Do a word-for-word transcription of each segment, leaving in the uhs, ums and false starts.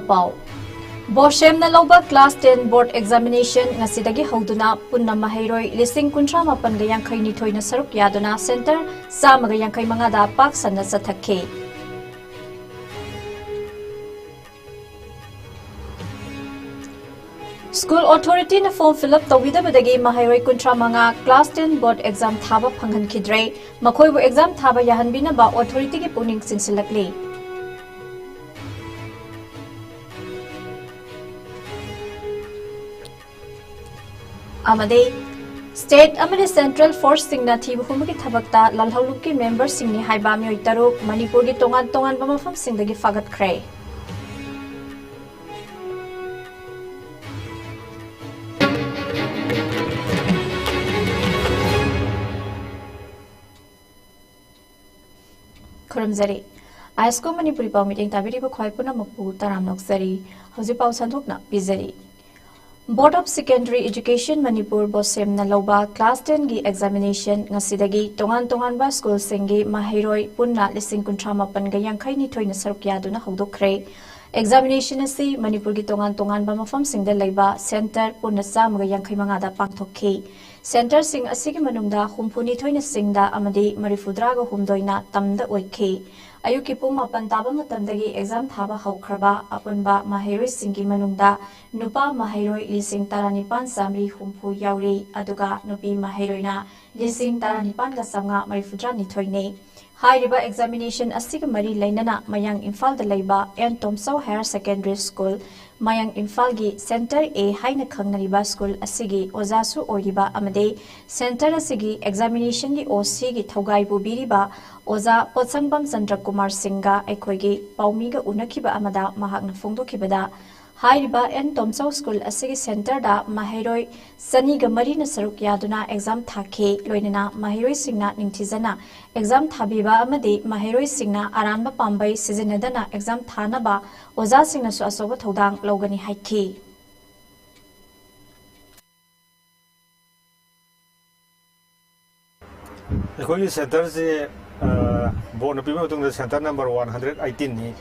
ꯄꯥꯎ꯫ ꯕꯣꯁꯦꯝꯅ ꯂꯧꯕ class ten board examination ꯉꯁꯤꯗꯒꯤ ꯍꯧꯗꯨꯅ ꯄꯨꯟꯅ ꯃꯍꯩꯔꯣꯏ ꯂꯤꯁꯤꯡ ꯀꯨꯟꯊ꯭ꯔꯥ ꯃꯥꯄꯟꯒ ꯌꯥꯡꯈꯩ ꯅꯤꯊꯣꯏꯅ ꯁꯔꯨꯛ ꯌꯥꯗꯨꯅ center ꯆꯥꯝꯃꯒ ꯌꯥꯡꯈꯩ ꯃꯉꯥꯗ ꯄꯥꯛ ꯁꯟꯅ ꯆꯠꯊꯈꯤ꯫ School authorityꯅ form fill up ꯇꯧꯕꯤꯗꯕꯗꯒꯤ ꯃꯍꯩꯔꯣꯏ ꯀꯨꯟꯊ꯭ꯔꯥ ꯃꯉꯥ class ten board exam ꯊꯥꯕ ꯐꯪꯍꯟꯈꯤꯗ꯭ꯔꯦ꯫ ꯃꯈꯣꯏꯕꯨ exam ꯊꯥꯕ ꯌꯥꯍꯟꯕꯤꯅꯕ authorityꯒꯤ ꯄꯨꯛꯅꯤꯡ ꯆꯤꯡꯁꯤꯜꯂꯛꯂꯤ꯫ ꯑꯃꯗꯤ state ꯑꯃꯗꯤ central forceꯁꯤꯡꯅ ꯊꯤꯕ ꯍꯨꯝꯕꯒꯤ ꯊꯕꯛꯇ ꯂꯥꯜꯍꯧꯂꯨꯞꯀꯤ memberꯁꯤꯡꯅꯤ ꯍꯥꯏꯕ ꯃꯤꯑꯣꯏ ꯇꯔꯨꯛ ꯃꯅꯤꯄꯨꯔꯒꯤ ꯇꯣꯉꯥꯟ ꯇꯣꯉꯥꯟꯕ ꯃꯐꯝꯁꯤꯡꯗꯒꯤ ꯐꯥꯒꯠꯈ꯭ꯔꯦ꯫ ꯈꯨꯔꯨꯝꯖꯔꯤ꯫ ꯑꯥꯏ ꯑꯦꯁ ꯀꯣ ꯃꯅꯤꯄꯨꯔꯤ ꯄꯥꯎ ꯃꯤꯠꯌꯦꯡ ꯇꯥꯕꯤꯔꯤꯕ ꯈ꯭ꯋꯥꯏ ꯄꯨꯝꯅꯃꯛꯄꯨ ꯇꯔꯥꯝꯅ ꯑꯣꯛꯆꯔꯤ꯫ ꯍꯧꯖꯤꯛ ꯄꯥꯎ ꯁꯟꯗꯣꯛꯅ ꯄꯤꯖꯔꯤ꯫ Board of Secondary Education Manipur ꯕꯣꯁꯦꯝꯅ ꯂꯧꯕ class tenꯒꯤ examination ꯉꯁꯤꯗꯒꯤ ꯇꯣꯉꯥꯟ ꯇꯣꯉꯥꯟꯕ schoolꯁꯤꯡꯒꯤ ꯃꯍꯩꯔꯣꯏ ꯄꯨꯟꯅ ꯂꯤꯁꯤꯡ ꯀꯨꯟꯊ꯭ꯔꯥ ꯃꯥꯄꯟꯒ ꯌꯥꯡꯈꯩ ꯅꯤꯊꯣꯏꯅ ꯁꯔꯨꯛ ꯌꯥꯗꯨꯅ ꯍꯧꯗꯣꯛꯈ꯭ꯔꯦ꯫ Examination ꯑꯁꯤ ꯃꯅꯤꯄꯨꯔꯒꯤ ꯇꯣꯉꯥꯟ ꯇꯣꯉꯥꯟꯕ ꯃꯐꯝꯁꯤꯡꯗ ꯂꯩꯕ center ꯄꯨꯟꯅ ꯆꯥꯝꯃꯒ ꯌꯥꯡꯈꯩ ꯃꯉꯥꯗ ꯄꯥꯡꯊꯣꯛꯈꯤ꯫ Centreꯁꯤꯡ ꯑꯁꯤꯒꯤ ꯃꯅꯨꯡꯗ ꯍꯨꯝꯐꯨꯅꯤꯊꯣꯏꯅ ꯆꯤꯡꯗ ꯑꯃꯗꯤ ꯃꯔꯤꯐꯨꯇꯔꯥꯒ ꯍꯨꯝꯗꯣꯏꯅ ꯇꯝꯗ ꯑꯣꯏꯈꯤ꯫ ꯑꯌꯨꯛꯀꯤ ꯄꯨꯡ ꯃꯥꯄꯟ ꯇꯥꯕ ꯃꯇꯝꯗꯒꯤ exam ꯊꯥꯕ ꯍꯧꯈ꯭ꯔꯕ ꯑꯄꯨꯟꯕ ꯃꯍꯩꯔꯣꯏꯁꯤꯡꯒꯤ ꯃꯅꯨꯡꯗ ꯅꯨꯄꯥ ꯃꯍꯩꯔꯣꯏ ꯂꯤꯁꯤꯡ ꯇꯔꯥꯅꯤꯄꯥꯟ ꯆꯥꯃꯔꯤ ꯍꯨꯝꯐꯨ ꯌꯥꯎꯔꯤ, ꯑꯗꯨꯒ ꯅꯨꯄꯤ ꯃꯍꯩꯔꯣꯏꯅ ꯂꯤꯁꯤꯡ ꯇꯔꯥꯅꯤꯄꯥꯟꯒ ꯆꯥꯝꯃꯉꯥ ꯃꯔꯤꯐꯨꯇꯔꯥꯅꯤꯊꯣꯏꯅꯤ꯫ ꯍꯥꯏꯔꯤꯕ examination ꯑꯁꯤꯒ ꯃꯔꯤ ꯂꯩꯅꯅ ꯃꯌꯥꯡ ꯏꯝꯐꯥꯜꯗ ꯂꯩꯕ ꯑꯦꯟ ꯇꯣꯝꯆꯧ Higher Secondary School, ꯃꯌꯥꯡ ꯏꯝꯐꯥꯜꯒꯤ Center A ꯍꯥꯏꯅ ꯈꯪꯅꯔꯤꯕ school ꯑꯁꯤꯒꯤ ꯑꯣꯖꯥꯁꯨ ꯑꯣꯏꯔꯤꯕ ꯑꯃꯗꯤ center ꯑꯁꯤꯒꯤ examinationꯒꯤ OCꯒꯤ ꯊꯧꯒꯥꯏ ꯄꯨꯕꯤꯔꯤꯕ ꯑꯣꯖꯥ ꯄꯣꯠꯁꯪꯕꯝ ꯆꯟꯗ꯭ꯔꯀꯨꯃꯥꯔ ꯁꯤꯡꯒ ꯑꯩꯈꯣꯏꯒꯤ ꯄꯥꯎꯃꯤꯒ ꯎꯅꯈꯤꯕ ꯑꯃꯗ ꯃꯍꯥꯛꯅ ꯐꯣꯡꯗꯣꯛꯈꯤꯕꯗ, ꯍꯥꯏꯔꯤꯕ ꯑꯦꯟ ꯇꯣꯝꯆꯧ school ꯑꯁꯤꯒꯤ centreꯗ ꯃꯍꯩꯔꯣꯏ ꯆꯅꯤꯒ ꯃꯔꯤꯅ ꯁꯔꯨꯛ ꯌꯥꯗꯨꯅ exam ꯊꯥꯈꯤ꯫ ꯂꯣꯏꯅꯅ ꯃꯍꯩꯔꯣꯏꯁꯤꯡꯅ ꯅꯤꯡꯊꯤꯖꯅ exam ꯊꯥꯕꯤꯕ ꯑꯃꯗꯤ ꯃꯍꯩꯔꯣꯏꯁꯤꯡꯅ ꯑꯔꯥꯟꯕ ꯄꯥꯝꯕꯩ ꯁꯤꯖꯤꯟꯅꯗꯅ exam ꯊꯥꯅꯕ ꯑꯣꯖꯥꯁꯤꯡꯅꯁꯨ ꯑꯆꯧꯕ ꯊꯧꯗꯥꯡ ꯂꯧꯒꯅꯤ ꯍꯥꯏꯈꯤ꯫ ꯑꯩꯈꯣꯏꯒꯤ centreꯁꯤ, ꯑ, boardꯅ ꯄꯤꯕ ꯃꯇꯨꯡꯗ center number one hundred eighteenꯅꯤ꯫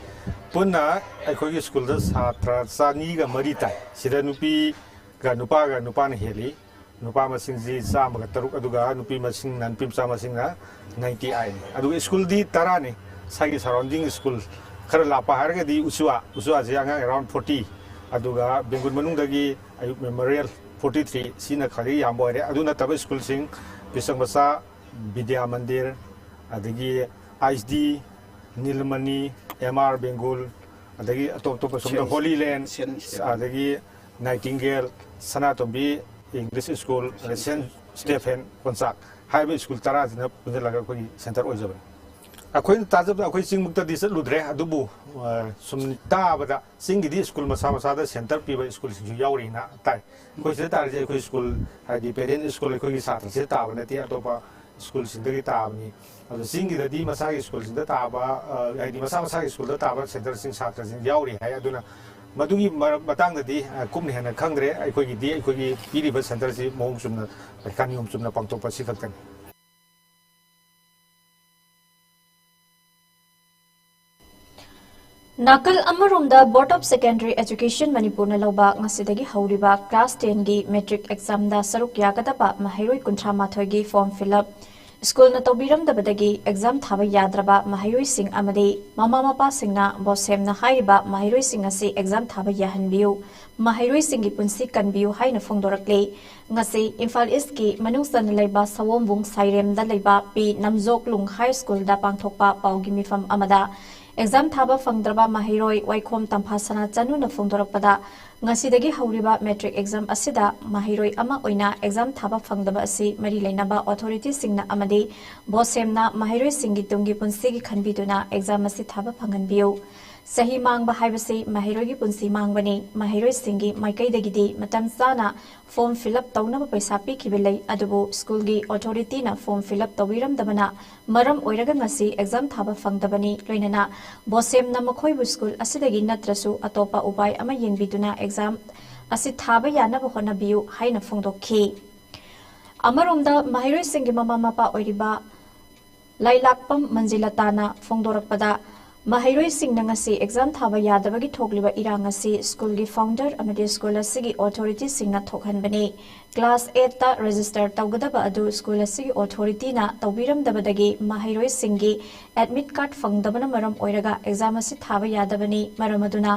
ꯄꯨꯟꯅ ꯑꯩꯈꯣꯏꯒꯤ ꯁ꯭ꯀꯨꯜꯗ ꯁꯥꯇ꯭ꯔ ꯆꯅꯤꯒ ꯃꯔꯤ ꯇꯥꯏ꯫ ꯁꯤꯗ ꯅꯨꯄꯤꯒ ꯅꯨꯄꯥꯒ, ꯅꯨꯄꯥꯅ ꯍꯦꯜꯂꯤ꯫ ꯅꯨꯄꯥ ꯃꯁꯤꯡꯁꯤ ꯆꯥꯝꯃꯒ ꯇꯔꯨꯛ, ꯑꯗꯨꯒ ꯅꯨꯄꯤ ꯃꯁꯤꯡꯅ, ꯅꯨꯄꯤ ꯃꯆꯥ ꯃꯁꯤꯡꯅ ꯅꯥꯏꯟꯇꯤ ꯑꯥꯏꯠꯅꯤ꯫ ꯑꯗꯨꯒ ꯁ꯭ꯀꯨꯜꯗꯤ ꯇꯔꯥꯅꯤ꯫ ꯁꯥꯒꯤ ꯁꯔꯥꯎꯟꯗꯤꯡ ꯁ꯭ꯀꯨꯜ ꯈꯔ ꯂꯥꯞꯄ ꯍꯥꯏꯔꯒꯗꯤ ꯎꯆꯨꯋꯥ, ꯎꯆꯨꯋꯥꯁꯤ ꯑꯉꯥꯡ ꯑꯦꯔꯥꯎꯟ ꯐꯣꯔꯇꯤ, ꯑꯗꯨꯒ ꯕꯦꯡꯒꯨꯜ ꯃꯅꯨꯡꯗꯒꯤ ꯑꯌꯨꯛ ꯃꯦꯃꯣꯔꯤꯌꯦꯜ ꯐꯣꯔꯇꯤ ꯊ꯭ꯔꯤ, ꯁꯤꯅ ꯈ꯭ꯋꯥꯏꯗꯒꯤ ꯌꯥꯝꯕ ꯑꯣꯏꯔꯦ꯫ ꯑꯗꯨ ꯅꯠꯇꯕ ꯁ꯭ꯀꯨꯜꯁꯤꯡ ꯄꯤꯁꯪ ꯃꯆꯥ, ꯕꯤꯗ꯭ꯌꯥ ꯃꯟꯗꯤꯔ, ꯑꯗꯒꯤ ꯑꯥꯏꯁ ꯗꯤ, ꯅꯤꯜꯃꯅꯤ, ꯑꯦꯝ ꯑꯥꯔ ꯕꯦꯡꯒꯨꯜ, ꯑꯗꯒꯤ ꯑꯇꯣꯞ ꯑꯇꯣꯞꯄ ꯁꯣꯝꯗ ꯁꯦꯟ-, ꯍꯣꯂꯤ ꯂꯦꯟ, ꯁꯦꯟ-, ꯑꯗꯒꯤ ꯅꯥꯏꯇꯤꯡꯒꯦꯜ, ꯁꯅꯥꯇꯣꯝꯕꯤ ꯏꯪꯂꯤꯁ ꯁ꯭ꯀꯨꯜ, ꯑꯗ ꯁꯦꯟ ꯁ꯭ꯇꯦꯐꯦꯟ ꯀꯣꯟꯆꯥꯛ ꯍꯥꯏꯔꯤꯕ ꯁ꯭ꯀꯨꯜ ꯇꯔꯥꯁꯤꯅ ꯄꯨꯟꯁꯤꯜꯂꯒ ꯑꯩꯈꯣꯏꯒꯤ ꯁꯦꯟꯇꯔ ꯑꯣꯏꯖꯕꯅꯤ꯫ ꯑꯩꯈꯣꯏꯅ ꯇꯥꯖꯕꯗ ꯑꯩꯈꯣꯏ ꯆꯤꯡꯃꯛꯇꯗꯤ ꯆꯠꯂꯨꯗ꯭ꯔꯦ, ꯑꯗꯨꯕꯨ, ꯑ, ꯁꯨꯝ ꯇꯥꯕꯗ ꯆꯤꯡꯒꯤꯗꯤ ꯁ꯭ꯀꯨꯜ ꯃꯁꯥ ꯃꯁꯥꯗ ꯁꯦꯟꯇꯔ ꯄꯤꯕ ꯁ꯭ꯀꯨꯜꯁꯤꯡꯁꯨ ꯌꯥꯎꯔꯤꯅ ꯇꯥꯏ꯫ ꯑꯩꯈꯣꯏ ꯁꯤꯗ ꯇꯥꯔꯤꯁꯦ ꯑꯩꯈꯣꯏ ꯁ꯭ꯀꯨꯜ, ꯍꯥꯏꯗꯤ ꯄꯦꯔꯦꯟ ꯁ꯭ꯀꯨꯜ ꯑꯩꯈꯣꯏꯒꯤ ꯁꯥꯇ꯭ꯔꯁꯤꯗ ꯇꯥꯕ ꯅꯠꯇꯦ, ꯑꯇꯣꯞꯄ ꯁ꯭ꯀꯨꯜꯁꯤꯡꯗꯒꯤ ꯇꯥꯕꯅꯤ꯫ ꯑꯗꯣ ꯆꯤꯡꯒꯤꯗꯗꯤ ꯃꯁꯥꯒꯤ ꯁ꯭ꯀꯨꯜꯁꯤꯡꯗ ꯇꯥꯕ, ꯑ, ꯍꯥꯏꯗꯤ ꯃꯁꯥ ꯃꯁꯥꯒꯤ ꯁ꯭ꯀꯨꯜꯗ ꯇꯥꯕ ꯁꯦꯟꯇꯔꯁꯤꯡ, ꯁꯥꯇ꯭ꯔꯁꯤꯡ ꯌꯥꯎꯔꯤ ꯍꯥꯏ꯫ ꯑꯗꯨꯅ ꯃꯗꯨꯒꯤ ꯃꯔ-, ꯃꯇꯥꯡꯗꯗꯤ, ꯑ, ꯀꯨꯞꯅ ꯍꯦꯟꯅ ꯈꯪꯗ꯭ꯔꯦ꯫ ꯑꯩꯈꯣꯏꯒꯤꯗꯤ ꯑꯩꯈꯣꯏꯒꯤ ꯄꯤꯔꯤꯕ ꯁꯦꯟꯇꯔꯁꯤ ꯃꯑꯣꯡ ꯆꯨꯝꯅ, ꯄꯔꯤꯈꯥ ꯅꯤꯌꯣꯝ ꯆꯨꯝꯅ ꯄꯥꯡꯊꯣꯛꯄ ꯁꯤ ꯈꯛꯇꯅꯤ꯫ ꯅꯥꯀꯜ ꯑꯃꯔꯣꯝꯗ Board of Secondary Education ꯃꯅꯤꯄꯨꯔꯅ ꯂꯧꯕ ꯉꯁꯤꯗꯒꯤ ꯍꯧꯔꯤꯕ class ten ꯒꯤ matric exam ꯗ ꯁꯔꯨꯛ ꯌꯥꯒꯗꯕ ꯃꯍꯩꯔꯣꯏ ꯀꯨꯟꯊ꯭ꯔꯥ ꯃꯥꯊꯣꯏꯒꯤ form fill up ꯁ꯭ꯀꯨꯜꯅ ꯇꯧꯕꯤꯔꯝꯗꯕꯗꯒꯤ exam ꯊꯥꯕ ꯌꯥꯗ꯭ꯔꯕ ꯃꯍꯩꯔꯣꯏꯁꯤꯡ ꯑꯃꯗꯤ ꯃꯃꯥ ꯃꯄꯥꯁꯤꯡꯅ ꯕꯣꯁꯦꯝꯅ ꯍꯥꯏꯔꯤꯕ ꯃꯍꯩꯔꯣꯏꯁꯤꯡ ꯑꯁꯤ exam ꯊꯥꯕ ꯌꯥꯍꯟꯕꯤꯌꯨ, ꯃꯍꯩꯔꯣꯏꯁꯤꯡꯒꯤ ꯄꯨꯟꯁꯤ ꯀꯟꯕꯤꯌꯨ ꯍꯥꯏꯅ ꯐꯣꯡꯗꯣꯔꯛꯂꯤ꯫ ꯉꯁꯤ ꯏꯝꯐꯥꯜ ꯏꯁꯀꯤ ꯃꯅꯨꯡ ꯆꯟꯅ ꯂꯩꯕ ꯁꯑꯣꯝꯕꯨꯡ ꯁꯥꯏꯔꯦꯝꯗ ꯂꯩꯕ ꯄꯤ ꯅꯝꯖꯣꯛꯂꯨꯡ ꯍꯥꯏ ꯁ꯭ꯀꯨꯜꯗ ꯄꯥꯡꯊꯣꯛꯄ ꯄꯥꯎꯒꯤ ꯃꯤꯐꯝ ꯑꯃꯗ exam ꯊꯥꯕ ꯐꯪꯗ꯭ꯔꯕ ꯃꯍꯩꯔꯣꯏ ꯋꯥꯏꯈꯣꯝ ꯇꯝꯐꯥꯁꯅꯥ ꯆꯅꯨꯅ ꯐꯣꯡꯗꯣꯔꯛꯄꯗ, ꯉꯁꯤꯗꯒꯤ ꯍꯧꯔꯤꯕ matric exam ꯑꯁꯤꯗ ꯃꯍꯩꯔꯣꯏ ꯑꯃ ꯑꯣꯏꯅ exam ꯊꯥꯕ ꯐꯪꯗꯕ ꯑꯁꯤ ꯃꯔꯤ ꯂꯩꯅꯕ authority ꯁꯤꯡꯅ ꯑꯃꯗꯤ ꯕꯣꯁꯦꯝꯅ ꯃꯍꯩꯔꯣꯏꯁꯤꯡꯒꯤ ꯇꯨꯡꯒꯤ ꯄꯨꯟꯁꯤꯒꯤ ꯈꯟꯕꯤꯗꯨꯅ exam ꯑꯁꯤ ꯊꯥꯕ ꯐꯪꯍꯟꯕꯤꯌꯨ꯫ ꯆꯍꯤ ꯃꯥꯡꯕ ꯍꯥꯏꯕꯁꯤ ꯃꯍꯩꯔꯣꯏꯒꯤ ꯄꯨꯟꯁꯤ ꯃꯥꯡꯕꯅꯤ꯫ ꯃꯍꯩꯔꯣꯏꯁꯤꯡꯒꯤ ꯃꯥꯏꯀꯩꯗꯒꯤꯗꯤ ꯃꯇꯝ ꯆꯥꯅ form fill up ꯇꯧꯅꯕ ꯄꯩꯁꯥ ꯄꯤꯈꯤꯕ ꯂꯩ, ꯑꯗꯨꯕꯨ ꯁ꯭ꯀꯨꯜꯒꯤ authority ꯅ form fill up ꯇꯧꯕꯤꯔꯝꯗꯕꯅ ꯃꯔꯝ ꯑꯣꯏꯔꯒ ꯉꯁꯤ exam ꯊꯥꯕ ꯐꯪꯗꯕꯅꯤ꯫ ꯂꯣꯏꯅꯅ ꯕꯣꯁꯦꯝꯅ ꯃꯈꯣꯏꯕꯨ ꯁ꯭ꯀꯨꯜ ꯑꯁꯤꯗꯒꯤ ꯅꯠꯇ꯭ꯔꯁꯨ ꯑꯇꯣꯞꯄ ꯎꯄꯥꯏ ꯑꯃ ꯌꯦꯡꯕꯤꯗꯨꯅ exam ꯑꯁꯤ ꯊꯥꯕ ꯌꯥꯅꯕ ꯍꯣꯠꯅꯕꯤꯌꯨ ꯍꯥꯏꯅ ꯐꯣꯡꯗꯣꯛꯈꯤ꯫ ꯑꯃꯔꯣꯝꯗ ꯃꯍꯩꯔꯣꯏꯁꯤꯡꯒꯤ ꯃꯃꯥ ꯃꯄꯥ ꯑꯣꯏꯔꯤꯕ ꯂꯥꯏꯂꯥꯛꯄꯝ ꯃꯟꯖꯤꯂꯇꯥꯅ ꯐꯣꯡꯗꯣꯔꯛꯄꯗ, ꯃꯍꯩꯔꯣꯏꯁꯤꯡꯅ ꯉꯁꯤ ꯑꯦꯛꯖꯥꯝ ꯊꯥꯕ ꯌꯥꯗꯕꯒꯤ ꯊꯣꯛꯂꯤꯕ ꯏꯔꯥꯡ ꯑꯁꯤ ꯁ꯭ꯀꯨꯜꯒꯤ ꯐꯥꯎꯟꯗꯔ ꯑꯃꯗꯤ ꯁ꯭ꯀꯨꯜ ꯑꯁꯤꯒꯤ ꯑꯣꯊꯣꯔꯤꯇꯤꯁꯤꯡꯅ ꯊꯣꯛꯍꯟꯕꯅꯤ꯫ ꯀ꯭ꯂꯥꯁ ꯑꯩꯠꯇ ꯔꯦꯖꯤꯁꯇꯔ ꯇꯧꯒꯗꯕ ꯑꯗꯨ ꯁ꯭ꯀꯨꯜ ꯑꯁꯤꯒꯤ ꯑꯣꯊꯣꯔꯤꯇꯤꯅ ꯇꯧꯕꯤꯔꯝꯗꯕꯗꯒꯤ ꯃꯍꯩꯔꯣꯏꯁꯤꯡꯒꯤ ꯑꯦꯗꯃꯤꯠ ꯀꯥꯔꯗ ꯐꯪꯗꯕꯅ ꯃꯔꯝ ꯑꯣꯏꯔꯒ ꯑꯦꯛꯖꯥꯝ ꯑꯁꯤ ꯊꯥꯕ ꯌꯥꯗꯕꯅꯤ꯫ ꯃꯔꯝ ꯑꯗꯨꯅ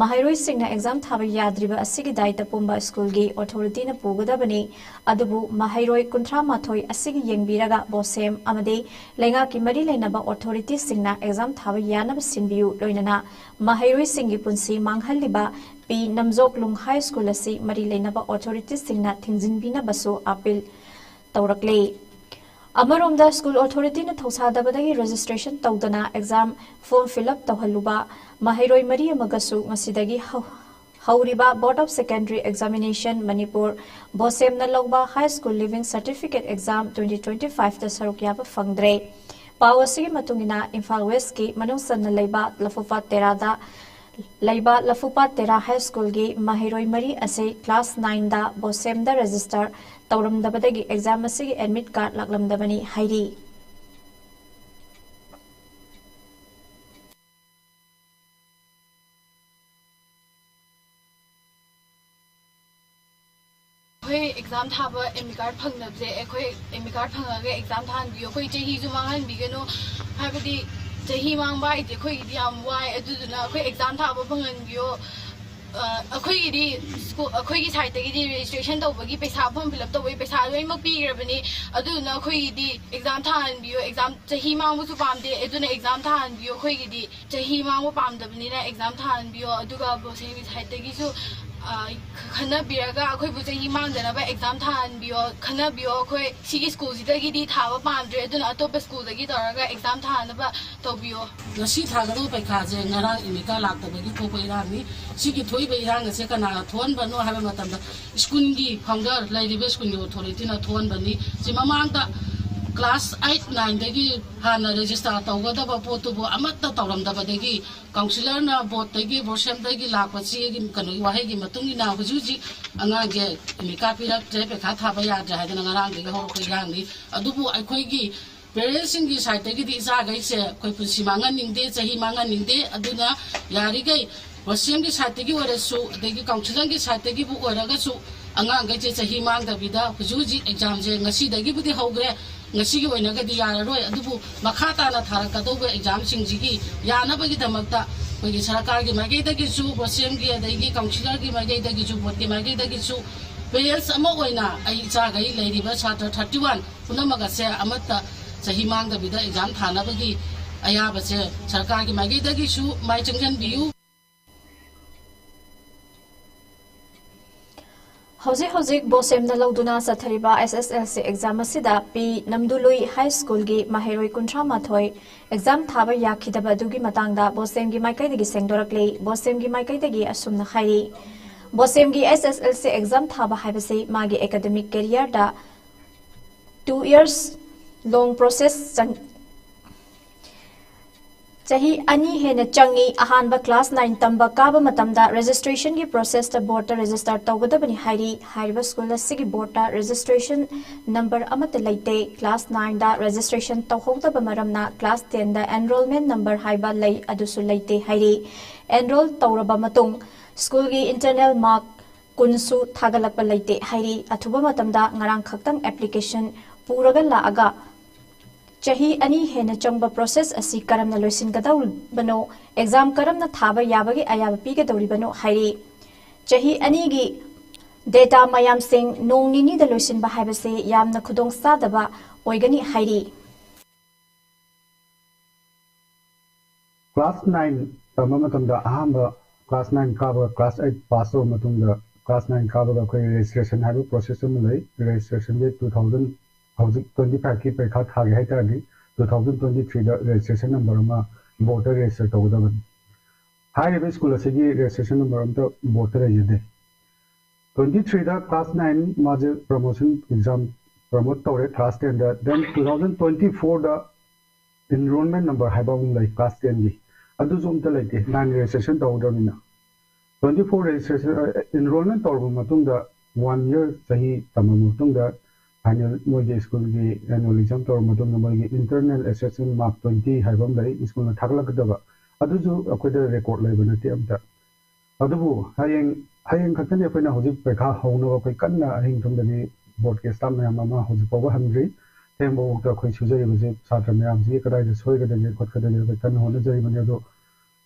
ꯃꯍꯩꯔꯣꯏꯁꯤꯡꯅ ꯑꯦꯛꯖꯥꯝ ꯊꯥꯕ ꯌꯥꯗ꯭ꯔꯤꯕ ꯑꯁꯤꯒꯤ ꯗꯥꯏꯇ ꯄꯨꯝꯕ ꯁ꯭ꯀꯨꯜꯒꯤ ꯑꯣꯊꯣꯔꯤꯇꯤꯅ ꯄꯨꯒꯗꯕꯅꯤ꯫ ꯑꯗꯨꯕꯨ ꯃꯍꯩꯔꯣꯏ ꯀꯨꯟꯊ꯭ꯔꯥ ꯃꯥꯊꯣꯏ ꯑꯁꯤꯒꯤ ꯌꯦꯡꯕꯤꯔꯒ ꯕꯣꯁꯦꯝ ꯑꯃꯗꯤ ꯂꯩꯉꯥꯛꯀꯤ ꯃꯔꯤ ꯂꯩꯅꯕ ꯑꯣꯊꯣꯔꯤꯇꯤꯁꯤꯡꯅ ꯑꯦꯛꯖꯥꯝ ꯊꯥꯕ ꯌꯥꯅꯕ ꯁꯤꯟꯕꯤꯌꯨ, ꯂꯣꯏꯅꯅ ꯃꯍꯩꯔꯣꯏꯁꯤꯡꯒꯤ ꯄꯨꯟꯁꯤ ꯃꯥꯡꯍꯜꯂꯤꯕ ꯄꯤ ꯅꯝꯖꯣꯛꯂꯨꯡ ꯍꯥꯏ ꯁ꯭ꯀꯨꯜ ꯑꯁꯤ ꯃꯔꯤ ꯂꯩꯅꯕ ꯑꯣꯊꯣꯔꯤꯇꯤꯁꯤꯡꯅ ꯊꯤꯡꯖꯤꯟꯕꯤꯅꯕꯁꯨ ꯑꯥꯄꯤꯜ ꯇꯧꯔꯛꯂꯤ꯫ ꯑꯃꯔꯣꯝꯗ, ꯁ꯭ꯀꯨꯜ ꯑꯣꯊꯣꯔꯤꯇꯤꯅ ꯊꯧꯁꯥꯗꯕꯗꯒꯤ ꯔꯦꯖꯤꯁꯇ꯭ꯔꯦꯁꯟ ꯇꯧꯗꯅ ꯑꯦꯛꯖꯥꯝ ꯐꯣꯔꯝ ꯐꯤꯜ ꯑꯞ ꯇꯧꯍꯜꯂꯨꯕ ꯃꯍꯩꯔꯣꯏ ꯃꯔꯤ ꯑꯃꯒꯁꯨ ꯉꯁꯤꯗꯒꯤ ꯍꯧ-, ꯍꯧꯔꯤꯕ Board of Secondary Examination Manipur, ꯕꯣꯁꯦꯝꯅ ꯂꯧꯕ high school leaving certificate exam twenty twenty ꯐꯥꯏꯚꯇ ꯁꯔꯨꯛ ꯌꯥꯕ ꯐꯪꯗ꯭ꯔꯦ꯫ ꯄꯥꯎ ꯑꯁꯤꯒꯤ ꯃꯇꯨꯡ ꯏꯟꯅ, ꯏꯝꯐꯥꯜ ꯋꯦꯁꯀꯤ ꯃꯅꯨꯡ ꯆꯟꯅ ꯂꯩꯕ ꯂꯐꯨꯄꯥꯠ ꯇꯦꯔꯥꯗ ꯂꯩꯕ ꯂꯐꯨꯄꯥꯠ ꯇꯦꯔꯥ ꯍꯥꯏ ꯁ꯭ꯀꯨꯜꯒꯤ ꯃꯍꯩꯔꯣꯏ ꯃꯔꯤ ꯑꯁꯤ ꯀ꯭ꯂꯥꯁ ꯅꯥꯏꯟꯗ ꯕꯣꯁꯦꯝꯗ ꯔꯦꯖꯤꯁꯇꯔ ꯇꯧꯔꯝꯗꯕꯗꯒꯤ ꯑꯦꯛꯖꯥꯝ ꯑꯁꯤꯒꯤ ꯑꯦꯗꯃꯤꯠ ꯀꯥꯔꯗ ꯂꯥꯛꯂꯝꯗꯕꯅꯤ ꯍꯥꯏꯔꯤ꯫ ꯑꯩꯈꯣꯏ ꯑꯦꯛꯖꯥꯝ ꯊꯥꯕ ꯑꯦꯗꯃꯤꯠ ꯀꯥꯔꯗ ꯐꯪꯗꯕꯁꯦ, ꯑꯩꯈꯣꯏ ꯑꯦꯗꯃꯤꯠ ꯀꯥꯔꯗ ꯐꯪꯉꯒ ꯑꯦꯛꯖꯥꯝ ꯊꯥꯍꯟꯕꯤꯌꯨ꯫ ꯑꯩꯈꯣꯏ ꯆꯍꯤꯁꯨ ꯃꯥꯡꯍꯟꯕꯤꯒꯅꯨ꯫ ꯍꯥꯏꯕꯗꯤ ꯆꯍꯤ ꯃꯥꯡꯕ ꯍꯥꯏꯗꯤ ꯑꯩꯈꯣꯏꯒꯤꯗꯤ ꯌꯥꯝ ꯋꯥꯏ꯫ ꯑꯗꯨꯗꯨꯅ ꯑꯩꯈꯣꯏ ꯑꯦꯛꯖꯥꯝ ꯊꯥꯕ ꯐꯪꯍꯟꯕꯤꯌꯣ꯫ ꯑ, ꯑꯩꯈꯣꯏꯒꯤꯗꯤ ꯁ꯭ꯀꯨ-, ꯑꯩꯈꯣꯏꯒꯤ ꯁꯥꯏꯠꯇꯒꯤꯗꯤ ꯔꯦꯖꯤꯁꯇ꯭ꯔꯦꯁꯟ ꯇꯧꯕꯒꯤ ꯄꯩꯁꯥ, ꯐꯣꯔꯝ ꯐꯤꯜ ꯑꯞ ꯇꯧꯕꯒꯤ ꯄꯩꯁꯥ ꯂꯣꯏꯅꯃꯛ ꯄꯤꯈ꯭ꯔꯕꯅꯤ꯫ ꯑꯗꯨꯗꯨꯅ ꯑꯩꯈꯣꯏꯒꯤꯗꯤ ꯑꯦꯛꯖꯥꯝ ꯊꯥꯍꯟꯕꯤꯌꯣ꯫ ꯑꯦꯛꯖꯥꯝ, ꯆꯍꯤ ꯃꯥꯡꯕꯁꯨ ꯄꯥꯝꯗꯦ꯫ ꯑꯗꯨꯅ ꯑꯦꯛꯖꯥꯝ ꯊꯥꯍꯟꯕꯤꯌꯣ꯫ ꯑꯩꯈꯣꯏꯒꯤꯗꯤ ꯆꯍꯤ ꯃꯥꯡꯕ ꯄꯥꯝꯗꯕꯅꯤꯅ ꯑꯦꯛꯖꯥꯝ ꯊꯥꯍꯟꯕꯤꯌꯣ꯫ ꯑꯗꯨꯒ ꯕꯣꯁꯦꯝꯒꯤ ꯁꯥꯏꯠꯇꯒꯤꯁꯨ, ꯑ, ꯈꯟꯅꯕꯤꯔꯒ ꯑꯩꯈꯣꯏꯕꯨ ꯆꯍꯤ ꯃꯥꯡꯗꯅꯕ ꯑꯦꯛꯖꯥꯝ ꯊꯥꯍꯟꯕꯤꯌꯣ, ꯈꯟꯅꯕꯤꯌꯣ꯫ ꯑꯩꯈꯣꯏ ꯁꯤꯒꯤ ꯁ꯭ꯀꯨꯜꯁꯤꯗꯒꯤꯗꯤ ꯊꯥꯕ ꯄꯥꯝꯗ꯭ꯔꯦ꯫ ꯑꯗꯨꯅ ꯑꯇꯣꯞꯄ ꯁ꯭ꯀꯨꯜꯗꯒꯤ ꯇꯧꯔꯒ ꯑꯦꯛꯖꯥꯝ ꯊꯥꯅꯕ ꯇꯧꯕꯤꯌꯣ꯫ ꯉꯁꯤ ꯊꯥꯒꯗꯧꯕ ꯄꯩꯈꯥꯁꯦ ꯉꯔꯥꯡ ꯑꯦꯗꯃꯤꯠ ꯀꯥꯔꯗ ꯂꯥꯛꯇꯕꯒꯤ ꯊꯣꯛꯄ ꯏꯔꯥꯡꯅꯤ꯫ ꯁꯤꯒꯤ ꯊꯣꯛꯏꯕ ꯏꯔꯥꯡ ꯑꯁꯦ ꯀꯅꯥꯅ ꯊꯣꯛꯍꯟꯕꯅꯣ ꯍꯥꯏꯕ ꯃꯇꯝꯗ, ꯁ꯭ꯀꯨꯜꯒꯤ ꯐꯥꯎꯟꯗꯔ, ꯂꯩꯔꯤꯕ ꯁ꯭ꯀꯨꯜꯒꯤ ꯑꯣꯊꯣꯔꯤꯇꯤꯅ ꯊꯣꯛꯍꯟꯕꯅꯤ꯫ ꯁꯤ ꯃꯃꯥꯡꯗ ꯀ꯭ꯂꯥꯁ ꯑꯩꯠ, ꯅꯥꯏꯟꯗꯒꯤ ꯍꯥꯟꯅ ꯔꯦꯖꯤꯁꯇꯥꯔ ꯇꯧꯒꯗꯕ ꯄꯣꯠꯇꯨꯕꯨ ꯑꯃꯠꯇ ꯇꯧꯔꯝꯗꯕꯗꯒꯤ, ꯀꯥꯎꯟꯁꯤꯂꯔꯅ ꯕꯣꯔꯗꯇꯒꯤ, ꯕꯣꯁꯦꯝꯗꯒꯤ ꯂꯥꯛꯄ ꯆꯦꯒꯤ, ꯀꯩꯅꯣꯒꯤ ꯋꯥꯍꯩꯒꯤ ꯃꯇꯨꯡ ꯏꯟꯅ ꯍꯧꯖꯤꯛ ꯍꯧꯖꯤꯛ ꯑꯉꯥꯡꯁꯦ ꯑꯦꯗꯃꯤꯠ ꯀꯥꯔꯗ ꯄꯤꯔꯛꯇ꯭ꯔꯦ, ꯄꯩꯈꯥ ꯊꯥꯕ ꯌꯥꯗ꯭ꯔꯦ ꯍꯥꯏꯗꯅ ꯉꯔꯥꯡꯗꯒꯤ ꯍꯧꯔꯛꯄ ꯏꯔꯥꯡꯅꯤ꯫ ꯑꯗꯨꯕꯨ ꯑꯩꯈꯣꯏꯒꯤ ꯄꯦꯔꯦꯟꯁꯁꯤꯡꯒꯤ ꯁꯥꯏꯠꯇꯒꯤꯗꯤ ꯏꯆꯥꯈꯩꯁꯦ ꯑꯩꯈꯣꯏ ꯄꯨꯟꯁꯤ ꯃꯥꯡꯍꯟꯅꯤꯡꯗꯦ, ꯆꯍꯤ ꯃꯥꯡꯍꯟꯅꯤꯡꯗꯦ꯫ ꯑꯗꯨꯅ ꯌꯥꯔꯤꯈꯩ ꯕꯣꯁꯦꯝꯒꯤ ꯁꯥꯏꯠꯇꯒꯤ ꯑꯣꯏꯔꯁꯨ, ꯑꯗꯒꯤ ꯀꯥꯎꯟꯁꯤꯂꯔꯒꯤ ꯁꯥꯏꯠꯇꯒꯤꯕꯨ ꯑꯣꯏꯔꯒꯁꯨ, ꯑꯉꯥꯡꯈꯩꯁꯦ ꯆꯍꯤ ꯃꯥꯡꯗꯕꯤꯗ ꯍꯧꯖꯤꯛ ꯍꯧꯖꯤꯛ ꯑꯦꯛꯖꯥꯝꯁꯦ ꯉꯁꯤꯗꯒꯤꯕꯨꯗꯤ ꯍꯧꯈ꯭ꯔꯦ, ꯉꯁꯤꯒꯤ ꯑꯣꯏꯅꯒꯗꯤ ꯌꯥꯔꯔꯣꯏ, ꯑꯗꯨꯕꯨ ꯃꯈꯥ ꯇꯥꯅ ꯊꯥꯔꯛꯀꯗꯧꯕ ꯑꯦꯛꯖꯥꯝꯁꯤꯡꯁꯤꯒꯤ ꯌꯥꯅꯕꯒꯤꯗꯃꯛꯇ ꯑꯩꯈꯣꯏꯒꯤ ꯁꯔꯀꯥꯔꯒꯤ ꯃꯥꯏꯀꯩꯗꯒꯤꯁꯨ, ꯕꯣꯁꯦꯝꯒꯤ ꯑꯗꯒꯤ ꯀꯥꯎꯟꯁꯤꯂꯔꯒꯤ ꯃꯥꯏꯀꯩꯗꯒꯤꯁꯨ, ꯕꯣꯔꯗꯀꯤ ꯃꯥꯏꯀꯩꯗꯒꯤꯁꯨ, ꯄꯦꯔꯦꯟꯁ ꯑꯃ ꯑꯣꯏꯅ ꯑꯩ ꯏꯆꯥꯈꯩ ꯂꯩꯔꯤꯕ ꯁꯥꯇ꯭ꯔ ꯊꯥꯔꯇꯤ ꯋꯥꯟ ꯄꯨꯝꯅꯃꯛ ꯑꯁꯦ ꯑꯃꯠꯇ ꯆꯍꯤ ꯃꯥꯡꯗꯕꯤꯗ ꯑꯦꯛꯖꯥꯝ ꯊꯥꯅꯕꯒꯤ ꯑꯌꯥꯕꯁꯦ ꯁꯔꯀꯥꯔꯒꯤ ꯃꯥꯏꯀꯩꯗꯒꯤꯁꯨ ꯃꯥꯏ ꯆꯪꯁꯤꯟꯕꯤꯌꯨ꯫ ꯍꯧꯖꯤꯛ ꯍꯧꯖꯤꯛ ꯕꯣꯁꯦꯝꯅ ꯂꯧꯗꯨꯅ ꯆꯠꯊꯔꯤꯕ ꯑꯦꯁ ꯑꯦꯁ ꯑꯦꯜ ꯁꯤ ꯑꯦꯛꯖꯥꯝ ꯑꯁꯤꯗ ꯄꯤ ꯅꯝꯗꯨꯂꯨꯏ ꯍꯥꯏ ꯁ꯭ꯀꯨꯜꯒꯤ ꯃꯍꯩꯔꯣꯏ ꯀꯨꯟꯊ꯭ꯔꯥ ꯃꯥꯊꯣꯏ ꯑꯦꯛꯖꯥꯝ ꯊꯥꯕ ꯌꯥꯈꯤꯗꯕ ꯑꯗꯨꯒꯤ ꯃꯇꯥꯡꯗ ꯕꯣꯁꯦꯝꯒꯤ ꯃꯥꯏꯀꯩꯗꯒꯤ ꯁꯦꯡꯗꯣꯔꯛꯂꯤ꯫ ꯕꯣꯁꯦꯝꯒꯤ ꯃꯥꯏꯀꯩꯗꯒꯤ ꯑꯁꯨꯝꯅ ꯍꯥꯏꯔꯤ, ꯕꯣꯁꯦꯝꯒꯤ ꯑꯦꯁ ꯑꯦꯁ ꯑꯦꯜ ꯁꯤ ꯑꯦꯛꯖꯥꯝ ꯊꯥꯕ ꯍꯥꯏꯕꯁꯤ ꯃꯥꯒꯤ academic ꯀꯦꯔꯤꯌꯔꯗ two years long process ꯆꯪ ꯆꯍꯤ ꯑꯅꯤ ꯍꯦꯟꯅ ꯆꯪꯏ꯫ ꯑꯍꯥꯟꯕ ꯀ꯭ꯂꯥꯁ ꯅꯥꯏꯟ ꯇꯝꯕ ꯀꯥꯕ ꯃꯇꯝꯗ ꯔꯦꯖꯤꯁꯇ꯭ꯔꯦꯁꯟꯒꯤ ꯄ꯭ꯔꯣꯁꯦꯁꯇ ꯕꯣꯔꯗꯇ ꯔꯦꯖꯤꯁꯇꯔ ꯇꯧꯒꯗꯕꯅꯤ ꯍꯥꯏꯔꯤ꯫ ꯍꯥꯏꯔꯤꯕ ꯁ꯭ꯀꯨꯜ ꯑꯁꯤꯒꯤ ꯕꯣꯔꯗꯇ ꯔꯦꯖꯤꯁꯇ꯭ꯔꯦꯁꯟ ꯅꯝꯕꯔ ꯑꯃꯠꯇ ꯂꯩꯇꯦ꯫ ꯀ꯭ꯂꯥꯁ ꯅꯥꯏꯟꯗ ꯔꯦꯖꯤꯁꯇ꯭ꯔꯦꯁꯟ ꯇꯧꯍꯧꯗꯕ ꯃꯔꯝꯅ ꯀ꯭ꯂꯥꯁ ꯇꯦꯟꯗ ꯑꯦꯟꯔꯣꯜꯃꯦꯟ ꯅꯝꯕꯔ ꯍꯥꯏꯕ ꯂꯩ, ꯑꯗꯨꯁꯨ ꯂꯩꯇꯦ ꯍꯥꯏꯔꯤ꯫ ꯑꯦꯟꯔꯣꯜ ꯇꯧꯔꯕ ꯃꯇꯨꯡ ꯁ꯭ꯀꯨꯜꯒꯤ ꯏꯟꯇꯔꯅꯦꯜ ꯃꯥꯔꯛ ꯀꯨꯟꯁꯨ ꯊꯥꯒꯠꯂꯛꯄ ꯂꯩꯇꯦ ꯍꯥꯏꯔꯤ꯫ ꯑꯊꯨꯕ ꯃꯇꯝꯗ ꯉꯔꯥꯡ ꯈꯛꯇꯪ ꯑꯦꯄ꯭ꯂꯤꯀꯦꯁꯟ ꯄꯨꯔꯒ ꯂꯥꯛꯑꯒ ꯆꯍꯤ ꯑꯅꯤ ꯍꯦꯟꯅ ꯆꯪꯕ ꯄ꯭ꯔꯣꯁꯦꯁ ꯑꯁꯤ ꯀꯔꯝꯅ ꯂꯣꯏꯁꯤꯟꯒꯗꯧꯔꯤꯕꯅꯣ, ꯑꯦꯛꯖꯥꯝ ꯀꯔꯝꯅ ꯊꯥꯕ ꯌꯥꯕꯒꯤ ꯑꯌꯥꯕ ꯄꯤꯒꯗꯧꯔꯤꯕꯅꯣ ꯍꯥꯏꯔꯤ꯫ ꯆꯍꯤ ꯑꯅꯤꯒꯤ ꯗꯦꯇꯥ ꯃꯌꯥꯝꯁꯤꯡ ꯅꯣꯡ ꯅꯤꯅꯤꯗ ꯂꯣꯏꯁꯤꯟꯕ ꯍꯥꯏꯕꯁꯤ ꯌꯥꯝꯅ ꯈꯨꯗꯣꯡ ꯆꯥꯗꯕ ꯑꯣꯏꯒꯅꯤ ꯍꯥꯏꯔꯤ꯫ ꯀ꯭ꯂꯥꯁ ꯅꯥꯏꯟ ꯇꯝꯕ ꯃꯇꯝꯗ ꯑꯍꯥꯟꯕ ꯀ꯭ꯂꯥꯁ ꯅꯥꯏꯟ ꯀꯥꯕꯒ ꯀ꯭ꯂꯥꯁ ꯑꯩꯠ ꯄꯥꯁ ꯇꯧꯕ ꯃꯇꯨꯡꯗ ꯀ꯭ꯂꯥꯁ ꯅꯥꯏꯟ ꯀꯥꯕꯗ ꯑꯩꯈꯣꯏ ꯔꯦꯖꯤꯁꯇ꯭ꯔꯦꯁꯟ ꯍꯥꯏꯕ ꯄ꯭ꯔꯣꯁꯦꯁ ꯑꯃ ꯂꯩ꯫ ꯔꯦꯖꯤꯁꯇ꯭ꯔꯦꯁꯟꯁꯦ ꯇꯨ ꯊꯥꯎꯖꯟ, ꯍꯧꯖꯤꯛ ꯇ꯭ꯋꯦꯟꯇꯤ ꯐꯥꯏꯚꯀꯤ ꯄꯔꯤꯈꯥ ꯊꯥꯒꯦ ꯍꯥꯏ ꯇꯥꯔꯗꯤ ꯇꯨ ꯊꯥꯎꯖꯟ ꯇ꯭ꯋꯦꯟꯇꯤ ꯊ꯭ꯔꯤꯗ ꯔꯦꯖꯤꯁꯇ꯭ꯔꯦꯁꯟ ꯅꯝꯕꯔ ꯑꯃ ꯕꯣꯔꯗꯇ ꯔꯦꯖꯤꯁꯇꯔ ꯇꯧꯒꯗꯕꯅꯤ꯫ ꯍꯥꯏꯔꯤꯕ ꯁ꯭ꯀꯨꯜ ꯑꯁꯤꯒꯤ ꯔꯦꯖꯤꯁꯇ꯭ꯔꯦꯁꯟ ꯅꯝꯕꯔ ꯑꯝꯇ ꯕꯣꯔꯗꯇ ꯂꯩꯖꯗꯦ꯫ ꯇ꯭ꯋꯦꯟꯇꯤ ꯊ꯭ꯔꯤꯗ ꯀ꯭ꯂꯥꯁ ꯅꯥꯏꯟ ꯃꯥꯁꯦ ꯄ꯭ꯔꯃꯣꯁꯟ ꯑꯦꯛꯖꯥꯝ ꯄ꯭ꯔꯃꯣꯠ ꯇꯧꯔꯦ ꯀ꯭ꯂꯥꯁ ꯇꯦꯟꯗ꯫ ꯗꯦꯟ ꯇꯨ ꯊꯥꯎꯖꯟ ꯇ꯭ꯋꯦꯟꯇꯤ ꯐꯣꯔꯗ ꯏꯟꯔꯣꯜꯃꯦꯟ ꯅꯝꯕꯔ ꯍꯥꯏꯕ ꯑꯃ ꯂꯩ ꯀ꯭ꯂꯥꯁ ꯇꯦꯟꯒꯤ, ꯑꯗꯨꯁꯨ ꯑꯝꯇ ꯂꯩꯇꯦ꯫ ꯅꯥꯏꯟ ꯔꯦꯖꯤꯁꯇ꯭ꯔꯦꯁꯟ ꯇꯧꯍꯧꯗ꯭ꯔꯕꯅꯤꯅ꯫ ꯇ꯭ꯋꯦꯟꯇꯤ ꯐꯣꯔ ꯔꯦꯖꯤꯁꯇ꯭ꯔꯦꯁꯟ ꯏꯟꯔꯣꯜꯃꯦꯟ ꯇꯧꯔꯕ ꯃꯇꯨꯡꯗ ꯋꯥꯟ ꯏꯌꯔ ꯆꯍꯤ ꯇꯝꯃꯕ ꯃꯇꯨꯡꯗ ꯐꯥꯏꯅꯦꯜ ꯃꯣꯏꯒꯤ ꯁ꯭ꯀꯨꯜꯒꯤ ꯑꯦꯅꯨꯋꯦꯜ ꯑꯦꯛꯖꯥꯝ ꯇꯧꯔꯕ ꯃꯇꯨꯡꯗ ꯃꯣꯏꯒꯤ ꯏꯟꯇꯔꯅꯦꯜ ꯑꯦꯁꯦꯁꯃꯦꯟ ꯃꯥꯔꯛ ꯇ꯭ꯋꯦꯟꯇꯤ ꯍꯥꯏꯕ ꯑꯃ ꯂꯩ, ꯁ꯭ꯀꯨꯜꯅ ꯊꯥꯒꯠꯂꯛꯀꯗꯕ꯫ ꯑꯗꯨꯁꯨ ꯑꯩꯈꯣꯏꯗ ꯔꯦꯀꯣꯔꯗ ꯂꯩꯕ ꯅꯠꯇꯦ ꯑꯝꯇ꯫ ꯑꯗꯨꯕꯨ ꯍꯌꯦꯡ ꯍꯌꯦꯡ ꯈꯛꯇꯅꯤ ꯑꯩꯈꯣꯏꯅ ꯍꯧꯖꯤꯛ ꯄꯔꯤꯈꯥ ꯍꯧꯅꯕ ꯑꯩꯈꯣꯏ ꯀꯟꯅ ꯑꯍꯤꯡ ꯇꯨꯝꯗꯕꯤ ꯕꯣꯔꯗꯀꯤ ꯁ꯭ꯇꯥꯐ ꯃꯌꯥꯝ ꯑꯃ ꯍꯧꯖꯤꯛ ꯐꯥꯎꯕ ꯍꯟꯗ꯭ꯔꯤ꯫ ꯊꯦꯡꯕꯐꯥꯎꯗ ꯑꯩꯈꯣꯏ ꯁꯨꯖꯔꯤꯕꯁꯤ ꯁꯥꯇ꯭ꯔ ꯃꯌꯥꯝꯁꯤꯒꯤ ꯀꯗꯥꯏꯗ ꯁꯣꯏꯒꯗꯒꯦ ꯈꯣꯠꯀꯗꯒꯦ ꯑꯩꯈꯣꯏ ꯀꯟꯅ ꯍꯣꯠꯅꯖꯔꯤꯕꯅꯤ꯫ ꯑꯗꯣ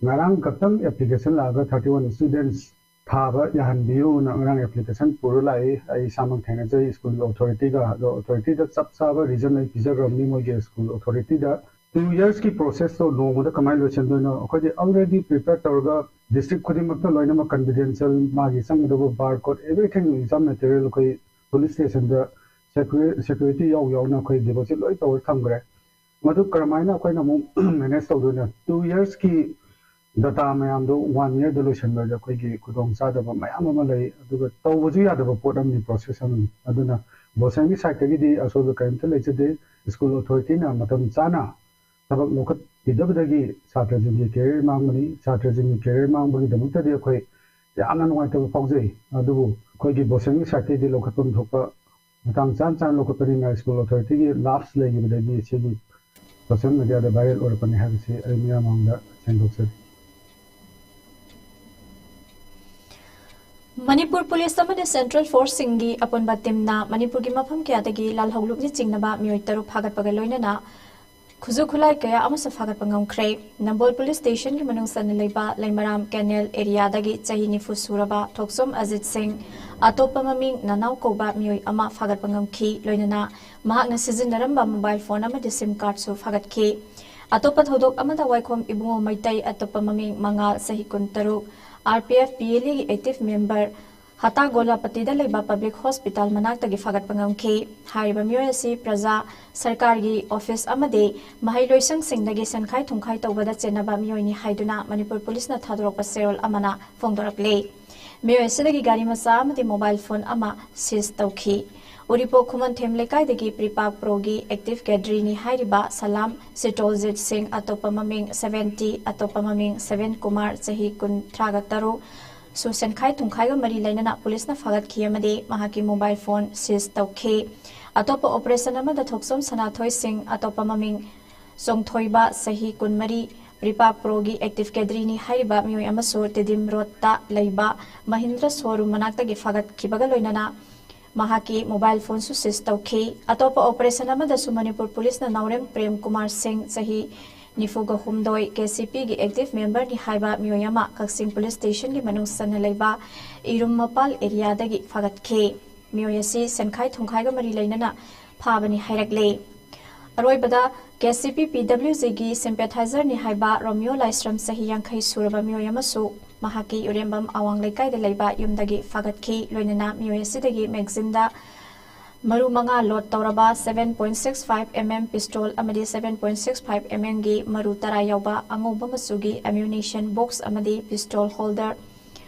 ꯉꯔꯥꯡ ꯈꯛꯇꯪ ꯑꯦꯄ꯭ꯂꯤꯀꯦꯁꯟ ꯂꯥꯛꯑꯒ ꯊꯥꯔꯇꯤ ꯋꯥꯟ ꯁ꯭ꯇꯨꯗꯦꯟꯠꯁ ꯊꯥꯕ ꯌꯥꯍꯟꯕꯤꯌꯨꯅ ꯉꯔꯥꯡ ꯑꯦꯄ꯭ꯂꯤꯀꯦꯁꯟ ꯄꯨꯔ ꯂꯥꯛꯏ꯫ ꯑꯩ ꯏꯁꯥꯃꯛ ꯊꯦꯡꯅꯖꯩ, ꯁ꯭ꯀꯨꯜꯒꯤ ꯑꯣꯊꯣꯔꯤꯇꯤꯒ꯫ ꯑꯗꯣ ꯑꯣꯊꯣꯔꯤꯇꯤꯗ ꯆꯞ ꯆꯥꯕ ꯔꯤꯖꯟ ꯑꯩ ꯄꯤꯖꯈ꯭ꯔꯕꯅꯤ ꯃꯣꯏꯒꯤ ꯁ꯭ꯀꯨꯜ ꯑꯣꯊꯣꯔꯤꯇꯤꯗ꯫ ꯇꯨ ꯌꯔꯁꯀꯤ ꯄ꯭ꯔꯣꯁꯦꯁꯇꯣ ꯅꯣꯡꯃꯗ ꯀꯃꯥꯏꯅ ꯂꯣꯏꯁꯤꯟꯗꯣꯏꯅꯣ? ꯑꯩꯈꯣꯏꯗꯤ ꯑꯜꯔꯦꯗꯤ ꯄ꯭ꯔꯤꯄꯦꯌꯔ ꯇꯧꯔꯒ ꯗꯤꯁꯇ꯭ꯔꯤꯛ ꯈꯨꯗꯤꯡꯃꯛꯇ ꯂꯣꯏꯅꯃꯛ ꯀꯟꯐꯤꯗꯦꯟꯁꯤꯌꯦꯜ, ꯃꯥꯒꯤ ꯆꯪꯒꯗꯧꯕ bar code, everything, exam material ꯑꯩꯈꯣꯏ ꯄꯨꯂꯤꯁ ꯁ꯭ꯇꯦꯁꯟꯗ ꯁꯦꯀ꯭ꯌꯨꯔꯤꯇꯤ ꯌꯥꯎ ꯌꯥꯎꯅ ꯑꯩꯈꯣꯏ ꯗꯤꯄꯣꯖꯤꯠ ꯂꯣꯏ ꯇꯧꯔ ꯊꯝꯈ꯭ꯔꯦ꯫ ꯃꯗꯨ ꯀꯔꯝꯍꯥꯏꯅ ꯑꯩꯈꯣꯏꯅ ꯑꯃꯨꯛ ꯃꯦꯅꯦꯖ ꯇꯧꯗꯣꯏꯅꯣ? ꯇꯨ ꯌꯔꯁꯀꯤ ꯗꯇꯥ ꯃꯌꯥꯝꯗꯣ ꯋꯥꯟ ꯌꯔꯗ ꯂꯣꯏꯁꯤꯟꯕꯗ ꯑꯩꯈꯣꯏꯒꯤ ꯈꯨꯗꯣꯡꯆꯥꯗꯕ ꯃꯌꯥꯝ ꯑꯃ ꯂꯩ, ꯑꯗꯨꯒ ꯇꯧꯕꯁꯨ ꯌꯥꯗꯕ ꯄꯣꯠ ꯑꯃꯅꯤ, ꯄ꯭ꯔꯣꯁꯦꯁ ꯑꯃꯅꯤ꯫ ꯑꯗꯨꯅ ꯕꯣꯁꯦꯟꯒꯤ ꯁꯥꯏꯠꯇꯒꯤꯗꯤ ꯑꯁꯣꯏꯕ ꯀꯔꯤꯝꯇ ꯂꯩꯖꯗꯦ꯫ ꯁ꯭ꯀꯨꯜ ꯑꯣꯊꯣꯔꯤꯇꯤꯅ ꯃꯇꯝ ꯆꯥꯅ ꯊꯕꯛ ꯂꯧꯈꯠꯄꯤꯗꯕꯗꯒꯤ ꯁꯥꯇ꯭ꯔꯁꯤꯡꯒꯤ ꯀꯦꯔꯤꯌꯔ ꯃꯥꯡꯕꯅꯤ꯫ ꯁꯥꯇ꯭ꯔꯁꯤꯡꯒꯤ ꯀꯦꯔꯤꯌꯔ ꯃꯥꯡꯕꯒꯤꯗꯃꯛꯇꯗꯤ ꯑꯩꯈꯣꯏ ꯌꯥꯝꯅ ꯅꯨꯡꯉꯥꯏꯇꯕ ꯐꯥꯎꯖꯩ꯫ ꯑꯗꯨꯕꯨ ꯑꯩꯈꯣꯏꯒꯤ ꯕꯣꯁꯦꯟꯒꯤ ꯁꯥꯏꯠꯇꯒꯤꯗꯤ ꯂꯧꯈꯠꯐꯝ ꯊꯣꯛꯄ ꯃꯇꯥꯡ ꯆꯥꯅ ꯆꯥꯅ ꯂꯧꯈꯠꯄꯅꯤꯅ ꯁ꯭ꯀꯨꯜ ꯑꯣꯊꯣꯔꯤꯇꯤꯒꯤ ꯂꯥꯞꯁ ꯂꯩꯈꯤꯕꯗꯒꯤ ꯁꯤꯒꯤ ꯁꯣꯁꯤꯌꯦꯜ ꯃꯦꯗꯤꯌꯥꯗ ꯚꯥꯏꯔꯦꯜ ꯑꯣꯏꯔꯛꯄꯅꯤ ꯍꯥꯏꯕꯁꯤ ꯑꯩ ꯃꯤꯌꯥꯝ ꯃꯥꯡꯗ ꯁꯦꯡꯗꯣꯛꯆꯔꯤ꯫ ꯃꯅꯤꯄꯨꯔ ꯄꯨꯂꯤꯁ ꯑꯃꯗꯤ ꯁꯦꯟꯇ꯭ꯔꯦꯜ ꯐꯣꯔꯁꯁꯤꯡꯒꯤ ꯑꯄꯨꯟꯕ ꯇꯤꯝꯅ ꯃꯅꯤꯄꯨꯔꯒꯤ ꯃꯐꯝ ꯀꯌꯥꯗꯒꯤ ꯂꯥꯜꯍꯧꯂꯨꯞꯅ ꯆꯤꯡꯅꯕ ꯃꯤꯑꯣꯏ ꯇꯔꯨꯛ ꯐꯥꯒꯠꯄꯒ ꯂꯣꯏꯅꯅ ꯈꯨꯠꯁꯨ ꯈꯨꯠꯂꯥꯏ ꯀꯌꯥ ꯑꯃꯁꯨ ꯐꯥꯒꯠꯄ ꯉꯝꯈ꯭ꯔꯦ꯫ ꯅꯝꯕꯣꯜ ꯄꯨꯂꯤꯁ ꯁ꯭ꯇꯦꯁꯟꯒꯤ ꯃꯅꯨꯡ ꯆꯟꯅ ꯂꯩꯕ ꯂꯩꯃꯔꯥꯝ ꯀꯦꯅꯦꯜ ꯑꯦꯔꯤꯌꯥꯗꯒꯤ ꯆꯍꯤ ꯅꯤꯐꯨ ꯁꯨꯔꯕ ꯊꯣꯛꯆꯣꯝ ꯑꯖꯤꯠ ꯁꯤꯡ, ꯑꯇꯣꯞꯄ ꯃꯃꯤꯡ ꯅꯅꯥꯎ ꯀꯧꯕ ꯃꯤꯑꯣꯏ ꯑꯃ ꯐꯥꯒꯠꯄ ꯉꯝꯈꯤ꯫ ꯂꯣꯏꯅꯅ ꯃꯍꯥꯛꯅ ꯁꯤꯖꯤꯟꯅꯔꯝꯕ ꯃꯣꯕꯥꯏꯜ ꯐꯣꯟ ꯑꯃꯗꯤ ꯁꯤꯝ ꯀꯥꯔꯗꯁꯨ ꯐꯥꯒꯠꯈꯤ꯫ ꯑꯇꯣꯞꯄ ꯊꯧꯗꯣꯛ ꯑꯃꯗ ꯋꯥꯏꯈꯣꯝ ꯏꯕꯨꯡꯉꯣ ꯃꯩꯇꯩ, ꯑꯇꯣꯞꯄ ꯃꯃꯤꯡ ꯃꯉꯥꯜ, ꯆꯍꯤ ꯀꯨꯟꯇꯔꯨꯛ, R P F P L ꯑꯦꯒꯤ ꯑꯦꯛꯇꯤꯚ ꯃꯦꯝꯕꯔ, ꯍꯇꯥ ꯒꯣꯂꯥꯄꯇꯤꯗ ꯂꯩꯕ ꯄꯕ꯭ꯂꯤꯛ ꯍꯣꯁꯄꯤꯇꯥꯜ ꯃꯅꯥꯛꯇꯒꯤ ꯐꯥꯒꯠꯄ ꯉꯝꯈꯤ꯫ ꯍꯥꯏꯔꯤꯕ ꯃꯤꯑꯣꯏ ꯑꯁꯤ ꯄ꯭ꯔꯖꯥ ꯁꯔꯀꯥꯔꯒꯤ ꯑꯣꯐꯤꯁ ꯑꯃꯗꯤ ꯃꯍꯩꯂꯣꯏꯁꯪꯁꯤꯡꯗꯒꯤ ꯁꯦꯟꯈꯥꯏ ꯊꯨꯝꯈꯥꯏ ꯇꯧꯕꯗ ꯆꯦꯟꯅꯕ ꯃꯤꯑꯣꯏꯅꯤ ꯍꯥꯏꯗꯨꯅ ꯃꯅꯤꯄꯨꯔ ꯄꯨꯂꯤꯁꯅ ꯊꯥꯗꯣꯔꯛꯄ ꯆꯦꯔꯣꯜ ꯑꯃꯅ ꯐꯣꯡꯗꯣꯔꯛꯂꯤ꯫ ꯃꯤꯑꯣꯏ ꯑꯁꯤꯗꯒꯤ ꯒꯥꯔꯤ ꯃꯆꯥ ꯑꯃꯗꯤ ꯃꯣꯕꯥꯏꯜ ꯐꯣꯟ ꯑꯃ ꯁꯤꯖ ꯇꯧꯈꯤ꯫ ꯎꯔꯤꯄꯣꯛ ꯈꯨꯃꯟꯊꯦꯝ ꯂꯩꯀꯥꯏꯗꯒꯤ ꯄ꯭ꯔꯤꯄꯥꯛ ꯄ꯭ꯔꯣꯒꯤ ꯑꯦꯛꯇꯤꯚ ꯀꯦꯗ꯭ꯔꯤꯅꯤ ꯍꯥꯏꯔꯤꯕ ꯁꯂꯥꯝ ꯁꯤꯇꯣꯜꯖꯤꯠ ꯁꯤꯡ, ꯑꯇꯣꯞꯄ ꯃꯃꯤꯡ ꯁꯚꯦꯟꯇꯤ, ꯑꯇꯣꯞꯄ ꯃꯃꯤꯡ ꯁꯚꯦꯟ ꯀꯨꯃꯥꯔ, ꯆꯍꯤ ꯀꯨꯟꯊ꯭ꯔꯥꯒ ꯇꯔꯨꯛ, ꯁꯨ ꯁꯦꯟꯈꯥꯏ ꯊꯨꯝꯈꯥꯏꯒ ꯃꯔꯤ ꯂꯩꯅꯅ ꯄꯨꯂꯤꯁꯅ ꯐꯥꯒꯠꯈꯤ ꯑꯃꯗꯤ ꯃꯍꯥꯛꯀꯤ ꯃꯣꯕꯥꯏꯜ ꯐꯣꯟ ꯁꯤꯖ ꯇꯧꯈꯤ꯫ ꯑꯇꯣꯞꯄ operation ꯑꯃꯗ ꯊꯣꯛꯆꯣꯝ ꯁꯅꯥꯊꯣꯏ ꯁꯤꯡ, ꯑꯇꯣꯞꯄ ꯃꯃꯤꯡ ꯆꯣꯡꯊꯣꯏꯕ, ꯆꯍꯤ ꯀꯨꯟꯃꯔꯤ, ꯄ꯭ꯔꯤꯄꯥꯛ ꯄ꯭ꯔꯣꯒꯤ active cadre ꯅꯤ ꯍꯥꯏꯔꯤꯕ ꯃꯤꯑꯣꯏ ꯑꯃꯁꯨ ꯇꯤꯗꯤꯝ ꯔꯣꯗꯇ ꯂꯩꯕ ꯃꯍꯤꯟꯗ꯭ꯔ showroom ꯃꯅꯥꯛꯇꯒꯤ ꯐꯥꯒꯠꯈꯤꯕꯒ ꯂꯣꯏꯅꯅ ꯃꯍꯥꯛꯀꯤ mobile phone ꯁꯨ seize ꯇꯧꯈꯤ꯫ ꯑꯇꯣꯞꯄ operation ꯑꯃꯗꯁꯨ ꯃꯅꯤꯄꯨꯔ ꯄꯨꯂꯤꯁꯅ ꯅꯥꯎꯔꯦꯝ ꯄ꯭ꯔꯦꯝ ꯀꯨꯃꯥꯔ ꯁꯤꯡ, ꯆꯍꯤ ꯅꯤꯐꯨꯒ ꯍꯨꯝꯗꯣꯏ, KCP ꯒꯤ active member ꯅꯤ ꯍꯥꯏꯕ ꯃꯤꯑꯣꯏ ꯑꯃ ꯀꯛꯆꯤꯡ police station ꯒꯤ ꯃꯅꯨꯡ ꯆꯟꯅ ꯂꯩꯕ ꯏꯔꯨꯝ ꯃꯄꯥꯜ area ꯗꯒꯤ ꯐꯥꯒꯠꯈꯤ꯫ ꯃꯤꯑꯣꯏ ꯑꯁꯤ ꯁꯦꯟꯈꯥꯏ ꯊꯨꯝꯈꯥꯏꯒ ꯃꯔꯤ ꯂꯩꯅꯅ ꯐꯥꯕꯅꯤ ꯍꯥꯏꯔꯛꯂꯦ꯫ ꯑꯔꯣꯏꯕꯗ, KCP PWG ꯒꯤ sympathizer ꯅꯤ ꯍꯥꯏꯕ ꯔꯣꯃꯤꯌꯣ ꯂꯥꯏꯁ꯭ꯔꯝ, ꯆꯍꯤ ꯌꯥꯡꯈꯩ ꯁꯨꯔꯕ ꯃꯤꯑꯣꯏ ꯑꯃꯁꯨ ꯃꯍꯥꯛꯀꯤ ꯏꯔꯦꯝꯕꯝ ꯑꯋꯥꯡ ꯂꯩꯀꯥꯏꯗ ꯂꯩꯕ ꯌꯨꯝꯗꯒꯤ ꯐꯥꯒꯠꯈꯤ꯫ ꯂꯣꯏꯅꯅ ꯃꯤꯑꯣꯏ ꯑꯁꯤꯗꯒꯤ magazine ꯗ ꯃꯔꯨ ꯃꯉꯥ load ꯇꯧꯔꯕ seven point six five M M pistol ꯑꯃꯗꯤ seven point six five M M ꯒꯤ ꯃꯔꯨ ꯇꯔꯥ ꯌꯥꯎꯕ ꯑꯉꯧꯕ ꯃꯆꯨꯒꯤ ammunition box ꯑꯃꯗꯤ pistol holder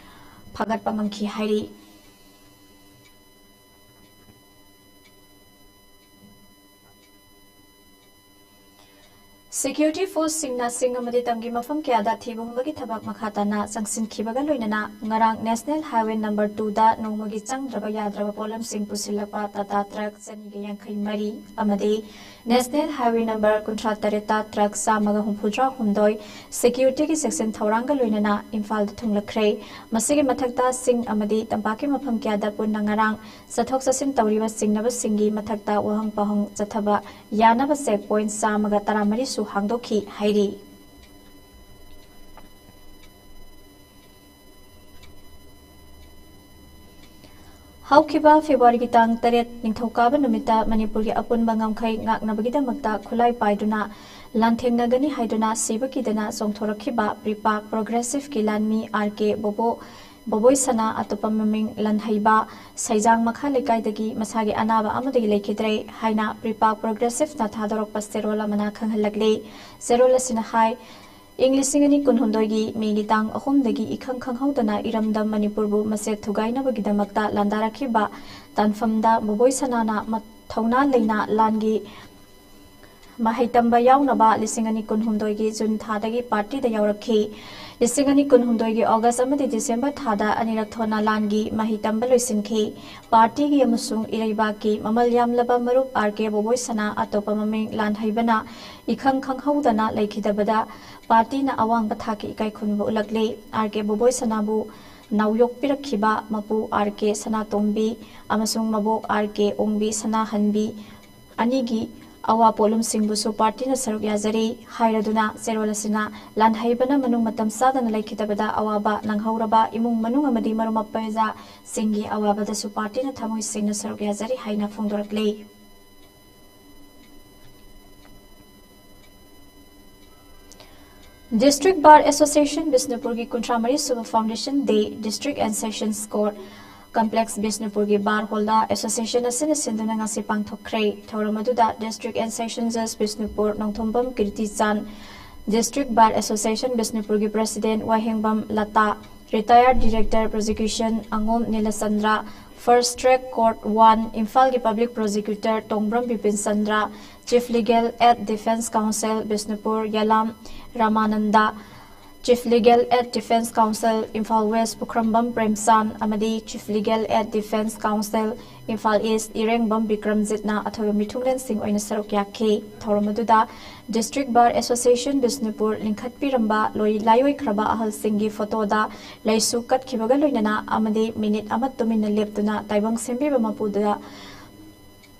ꯐꯥꯒꯠꯄ ꯉꯝꯈꯤ ꯍꯥꯏꯔꯤ꯫ Security force ꯁꯤꯡꯅ ꯆꯤꯡ ꯑꯃꯗꯤ ꯇꯝꯒꯤ ꯃꯐꯝ ꯀꯌꯥꯗ ꯊꯤꯕ ꯍꯨꯝꯕꯒꯤ ꯊꯕꯛ ꯃꯈꯥ ꯇꯥꯅ ꯆꯪꯁꯤꯟꯈꯤꯕꯒ ꯂꯣꯏꯅꯅ ꯉꯔꯥꯡ National Highway number two ꯗ ꯅꯣꯡꯃꯒꯤ ꯆꯪꯗ꯭ꯔꯕ ꯌꯥꯗ꯭ꯔꯕ ꯄꯣꯠꯂꯝꯁꯤꯡ ꯄꯨꯁꯤꯜꯂꯛꯄ Tata truck ꯆꯅꯤꯒ ꯌꯥꯡꯈꯩ ꯃꯔꯤ ꯑꯃꯗꯤ National Highway number ꯀꯨꯟꯊ꯭ꯔꯥ ꯇꯔꯦꯠꯇ truck ꯆꯥꯝꯃꯒ ꯍꯨꯝꯐꯨꯇꯔꯥ ꯍꯨꯝꯗꯣꯏ security ꯒꯤ ꯆꯦꯛꯁꯤꯟ ꯊꯧꯔꯥꯡꯒ ꯂꯣꯏꯅꯅ ꯏꯝꯐꯥꯜꯗ ꯊꯨꯡꯂꯛꯈ꯭ꯔꯦ꯫ ꯃꯁꯤꯒꯤ ꯃꯊꯛꯇ ꯆꯤꯡ ꯑꯃꯗꯤ ꯇꯝꯄꯥꯛꯀꯤ ꯃꯐꯝ ꯀꯌꯥꯗ ꯄꯨꯟꯅ ꯉꯔꯥꯡ ꯆꯠꯊꯣꯛ ꯆꯠꯁꯤꯟ ꯇꯧꯔꯤꯕ ꯆꯤꯡꯅꯕꯁꯤꯡꯒꯤ ꯃꯊꯛꯇ ꯋꯥꯍꯪ ꯄꯥꯎꯍꯪ ꯆꯠꯊꯕ ꯌꯥꯅꯕ check point ꯆꯥꯝꯃꯒ ꯇꯔꯥꯃꯔꯤꯁꯨ ꯍꯥꯡꯗꯣꯛꯈꯤ ꯍꯥꯏꯔꯤ꯫ ꯍꯧꯈꯤꯕ February ꯒꯤ ꯇꯥꯡ ꯇꯔꯦꯠ, ꯅꯤꯡꯊꯧꯀꯥꯕ ꯅꯨꯃꯤꯠꯇ ꯃꯅꯤꯄꯨꯔꯒꯤ ꯑꯄꯨꯟꯕ ꯉꯝꯈꯩ ꯉꯥꯛꯅꯕꯒꯤꯗꯃꯛꯇ ꯈꯨꯠꯂꯥꯏ ꯄꯥꯏꯗꯨꯅ ꯂꯥꯟꯊꯦꯡꯅꯒꯅꯤ ꯍꯥꯏꯗꯨꯅ ꯁꯤꯕ ꯀꯤꯗꯅ ꯆꯣꯡꯊꯣꯔꯛꯈꯤꯕ ꯄ꯭ꯔꯤꯄꯥꯛ Progressive ꯀꯤ ꯂꯥꯟꯃꯤ R K ꯕꯣꯕꯣ, ꯕꯣꯕꯣꯏ ꯁꯅꯥ, ꯑꯇꯣꯞꯄ ꯃꯃꯤꯡ ꯂꯟꯍꯩꯕ, ꯁꯩꯖꯥꯡ ꯃꯈꯥ ꯂꯩꯀꯥꯏꯗꯒꯤ ꯃꯁꯥꯒꯤ ꯑꯅꯥꯕ ꯑꯃꯗꯒꯤ ꯂꯩꯈꯤꯗ꯭ꯔꯦ ꯍꯥꯏꯅ ꯄ꯭ꯔꯤꯄꯥꯛ Progressive ꯅ ꯊꯥꯗꯣꯔꯛꯄ ꯆꯦꯔꯣꯜ ꯑꯃꯅ ꯈꯪꯍꯜꯂꯛꯂꯤ꯫ ꯆꯦꯔꯣꯜ ꯑꯁꯤꯅ ꯍꯥꯏ, ꯏꯪ ꯂꯤꯁꯤꯡ ꯑꯅꯤ ꯀꯨꯟꯍꯨꯝꯗꯣꯏꯒꯤ May ꯒꯤ ꯇꯥꯡ ꯑꯍꯨꯝꯗꯒꯤ ꯏꯈꯪ ꯈꯪꯍꯧꯗꯅ ꯏꯔꯝꯗꯝ ꯃꯅꯤꯄꯨꯔꯕꯨ ꯃꯆꯦꯠ ꯊꯨꯒꯥꯏꯅꯕꯒꯤꯗꯃꯛꯇ ꯂꯥꯟꯗꯥꯔꯛꯈꯤꯕ ꯇꯥꯟꯐꯝꯗ ꯕꯣꯕꯣꯏ ꯁꯅꯥꯅ ꯃ-, ꯊꯧꯅꯥ ꯂꯩꯅ ꯂꯥꯟꯒꯤ ꯃꯍꯩ ꯇꯝꯕ ꯌꯥꯎꯅꯕ ꯂꯤꯁꯤꯡ ꯑꯅꯤ ꯀꯨꯟꯍꯨꯝꯗꯣꯏꯒꯤ June ꯊꯥꯗꯒꯤ party ꯗ ꯌꯥꯎꯔꯛꯈꯤ꯫ ꯂꯤꯁꯤꯡ ꯑꯅꯤ ꯀꯨꯟꯍꯨꯝꯗꯣꯏꯒꯤ ꯑꯣꯒꯁ ꯑꯃꯗꯤ ꯗꯤꯁꯦꯝꯕꯔ ꯊꯥꯗ ꯑꯅꯤꯔꯛ ꯊꯣꯛꯅ ꯂꯥꯟꯒꯤ ꯃꯍꯩ ꯇꯝꯕ ꯂꯣꯏꯁꯤꯟꯈꯤ꯫ ꯄꯥꯔꯇꯤꯒꯤ ꯑꯃꯁꯨꯡ ꯏꯔꯩꯕꯥꯛꯀꯤ ꯃꯃꯜ ꯌꯥꯝꯂꯕ ꯃꯔꯨꯞ ꯑꯥꯔ ꯀꯦ ꯕꯣꯕꯣꯏ ꯁꯅꯥ ꯑꯇꯣꯞꯄ ꯃꯃꯤꯡ ꯂꯥꯟ ꯍꯩꯕꯅ ꯏꯈꯪ ꯈꯪꯍꯧꯗꯅ ꯂꯩꯈꯤꯗꯕꯗ ꯄꯥꯔꯇꯤꯅ ꯑꯋꯥꯡꯕ ꯊꯥꯛꯀꯤ ꯏꯀꯥꯏ ꯈꯨꯝꯅꯕ ꯎꯠꯂꯛꯂꯤ꯫ ꯑꯥꯔ ꯀꯦ ꯕꯣꯕꯣꯏ ꯁꯅꯥꯕꯨ ꯅꯥꯎꯌꯣꯛꯄꯤꯔꯛꯈꯤꯕ ꯃꯄꯨ ꯑꯥꯔ ꯀꯦ ꯁꯅꯥꯇꯣꯝꯕꯤ ꯑꯃꯁꯨꯡ ꯃꯕꯣꯛ ꯑꯥꯔ ꯀꯦ ꯑꯣꯡꯕꯤ ꯁꯅꯥꯍꯟꯕꯤ ꯑꯅꯤꯒꯤ ꯑꯋꯥ ꯄꯣꯠꯂꯨꯝꯁꯤꯡꯕꯨꯁꯨ ꯄꯥꯔꯇꯤꯅ ꯁꯔꯨꯛ ꯌꯥꯖꯔꯤ ꯍꯥꯏꯔꯗꯨꯅ ꯆꯦꯔꯣꯜ ꯑꯁꯤꯅ ꯂꯥꯟꯍꯩꯕꯅ ꯃꯅꯨꯡ ꯃꯇꯝ ꯆꯥꯗꯅ ꯂꯩꯈꯤꯗꯕꯗ ꯑꯋꯥꯕ ꯅꯪꯍꯧꯔꯕ ꯏꯃꯨꯡ ꯃꯅꯨꯡ ꯑꯃꯗꯤ ꯃꯔꯨꯞ ꯃꯄꯥꯡꯁꯤꯡꯒꯤ ꯑꯋꯥꯕꯗꯁꯨ ꯄꯥꯔꯇꯤꯅ ꯊꯃꯣꯏ ꯁꯦꯡꯅ ꯁꯔꯨꯛ ꯌꯥꯖꯔꯤ ꯍꯥꯏꯅ ꯐꯣꯡꯗꯣꯔꯛꯂꯤ꯫ District Bar Association ꯕꯤꯁꯅꯨꯄꯨꯔꯒꯤ ꯀꯨꯟꯊ꯭ꯔꯥ ꯃꯔꯤ ꯁꯨꯕ Foundation Day District and Sessions Court Complex ꯕꯤꯁꯅꯨꯄꯨꯔꯒꯤ ꯕꯥꯔ ꯍꯣꯜꯗ ꯑꯦꯁꯣꯁꯤꯌꯦꯁꯟ ꯑꯁꯤꯅ ꯁꯤꯟꯗꯨꯅ ꯉꯁꯤ ꯄꯥꯡꯊꯣꯛꯈ꯭ꯔꯦ꯫ ꯊꯧꯔꯝ ꯑꯗꯨꯗ District and Session Judge Bishnupur Nongthombam ꯀꯤꯔꯇꯤꯆꯥꯟ, District Bar Association ꯕꯤꯁꯅꯨꯄꯨꯔꯒꯤ President Wahengbam Lata, Retired Director Prosecution ꯑꯉꯣꯝ ꯅꯤꯂꯆꯟꯗ꯭ꯔ, First Track Court one ꯏꯝꯐꯥꯜꯒꯤ Public Prosecutor Tongbram Bipin Chandra, Chief Legal at Defence Counsel Bishnupur ꯌꯦꯂꯥꯝ Ramanand, Chief Legal at Defence Counsel Imphal West ꯄꯨꯈ꯭ꯔꯝꯕꯝ ꯄ꯭ꯔꯦꯝꯆꯥꯟ ꯑꯃꯗꯤ Chief Legal at Defence Counsel Imphal East ꯏꯔꯦꯡꯕꯝ ꯕꯤꯀ꯭ꯔꯝꯖꯤꯠꯅ ꯑꯊꯣꯏꯕ ꯃꯤꯊꯨꯡꯂꯦꯟꯁꯤꯡ ꯑꯣꯏꯅ ꯁꯔꯨꯛ ꯌꯥꯈꯤ꯫ ꯊꯧꯔꯝ ꯑꯗꯨꯗ District Bar Association Bishnupur ꯂꯤꯡꯈꯠꯄꯤꯔꯝꯕ ꯂꯣꯏ-, ꯂꯥꯏꯑꯣꯏꯈ꯭ꯔꯕ ꯑꯍꯜꯁꯤꯡꯒꯤ ꯐꯣꯇꯣꯗ ꯂꯩꯁꯨ ꯀꯠꯈꯤꯕꯒ ꯂꯣꯏꯅꯅ ꯑꯃꯗꯤ ꯃꯤꯅꯤꯠ ꯑꯃ ꯇꯨꯃꯤꯟꯅ ꯂꯦꯞꯇꯨꯅ ꯇꯥꯏꯕꯪ ꯁꯦꯝꯕꯤꯕ ꯃꯄꯨꯗ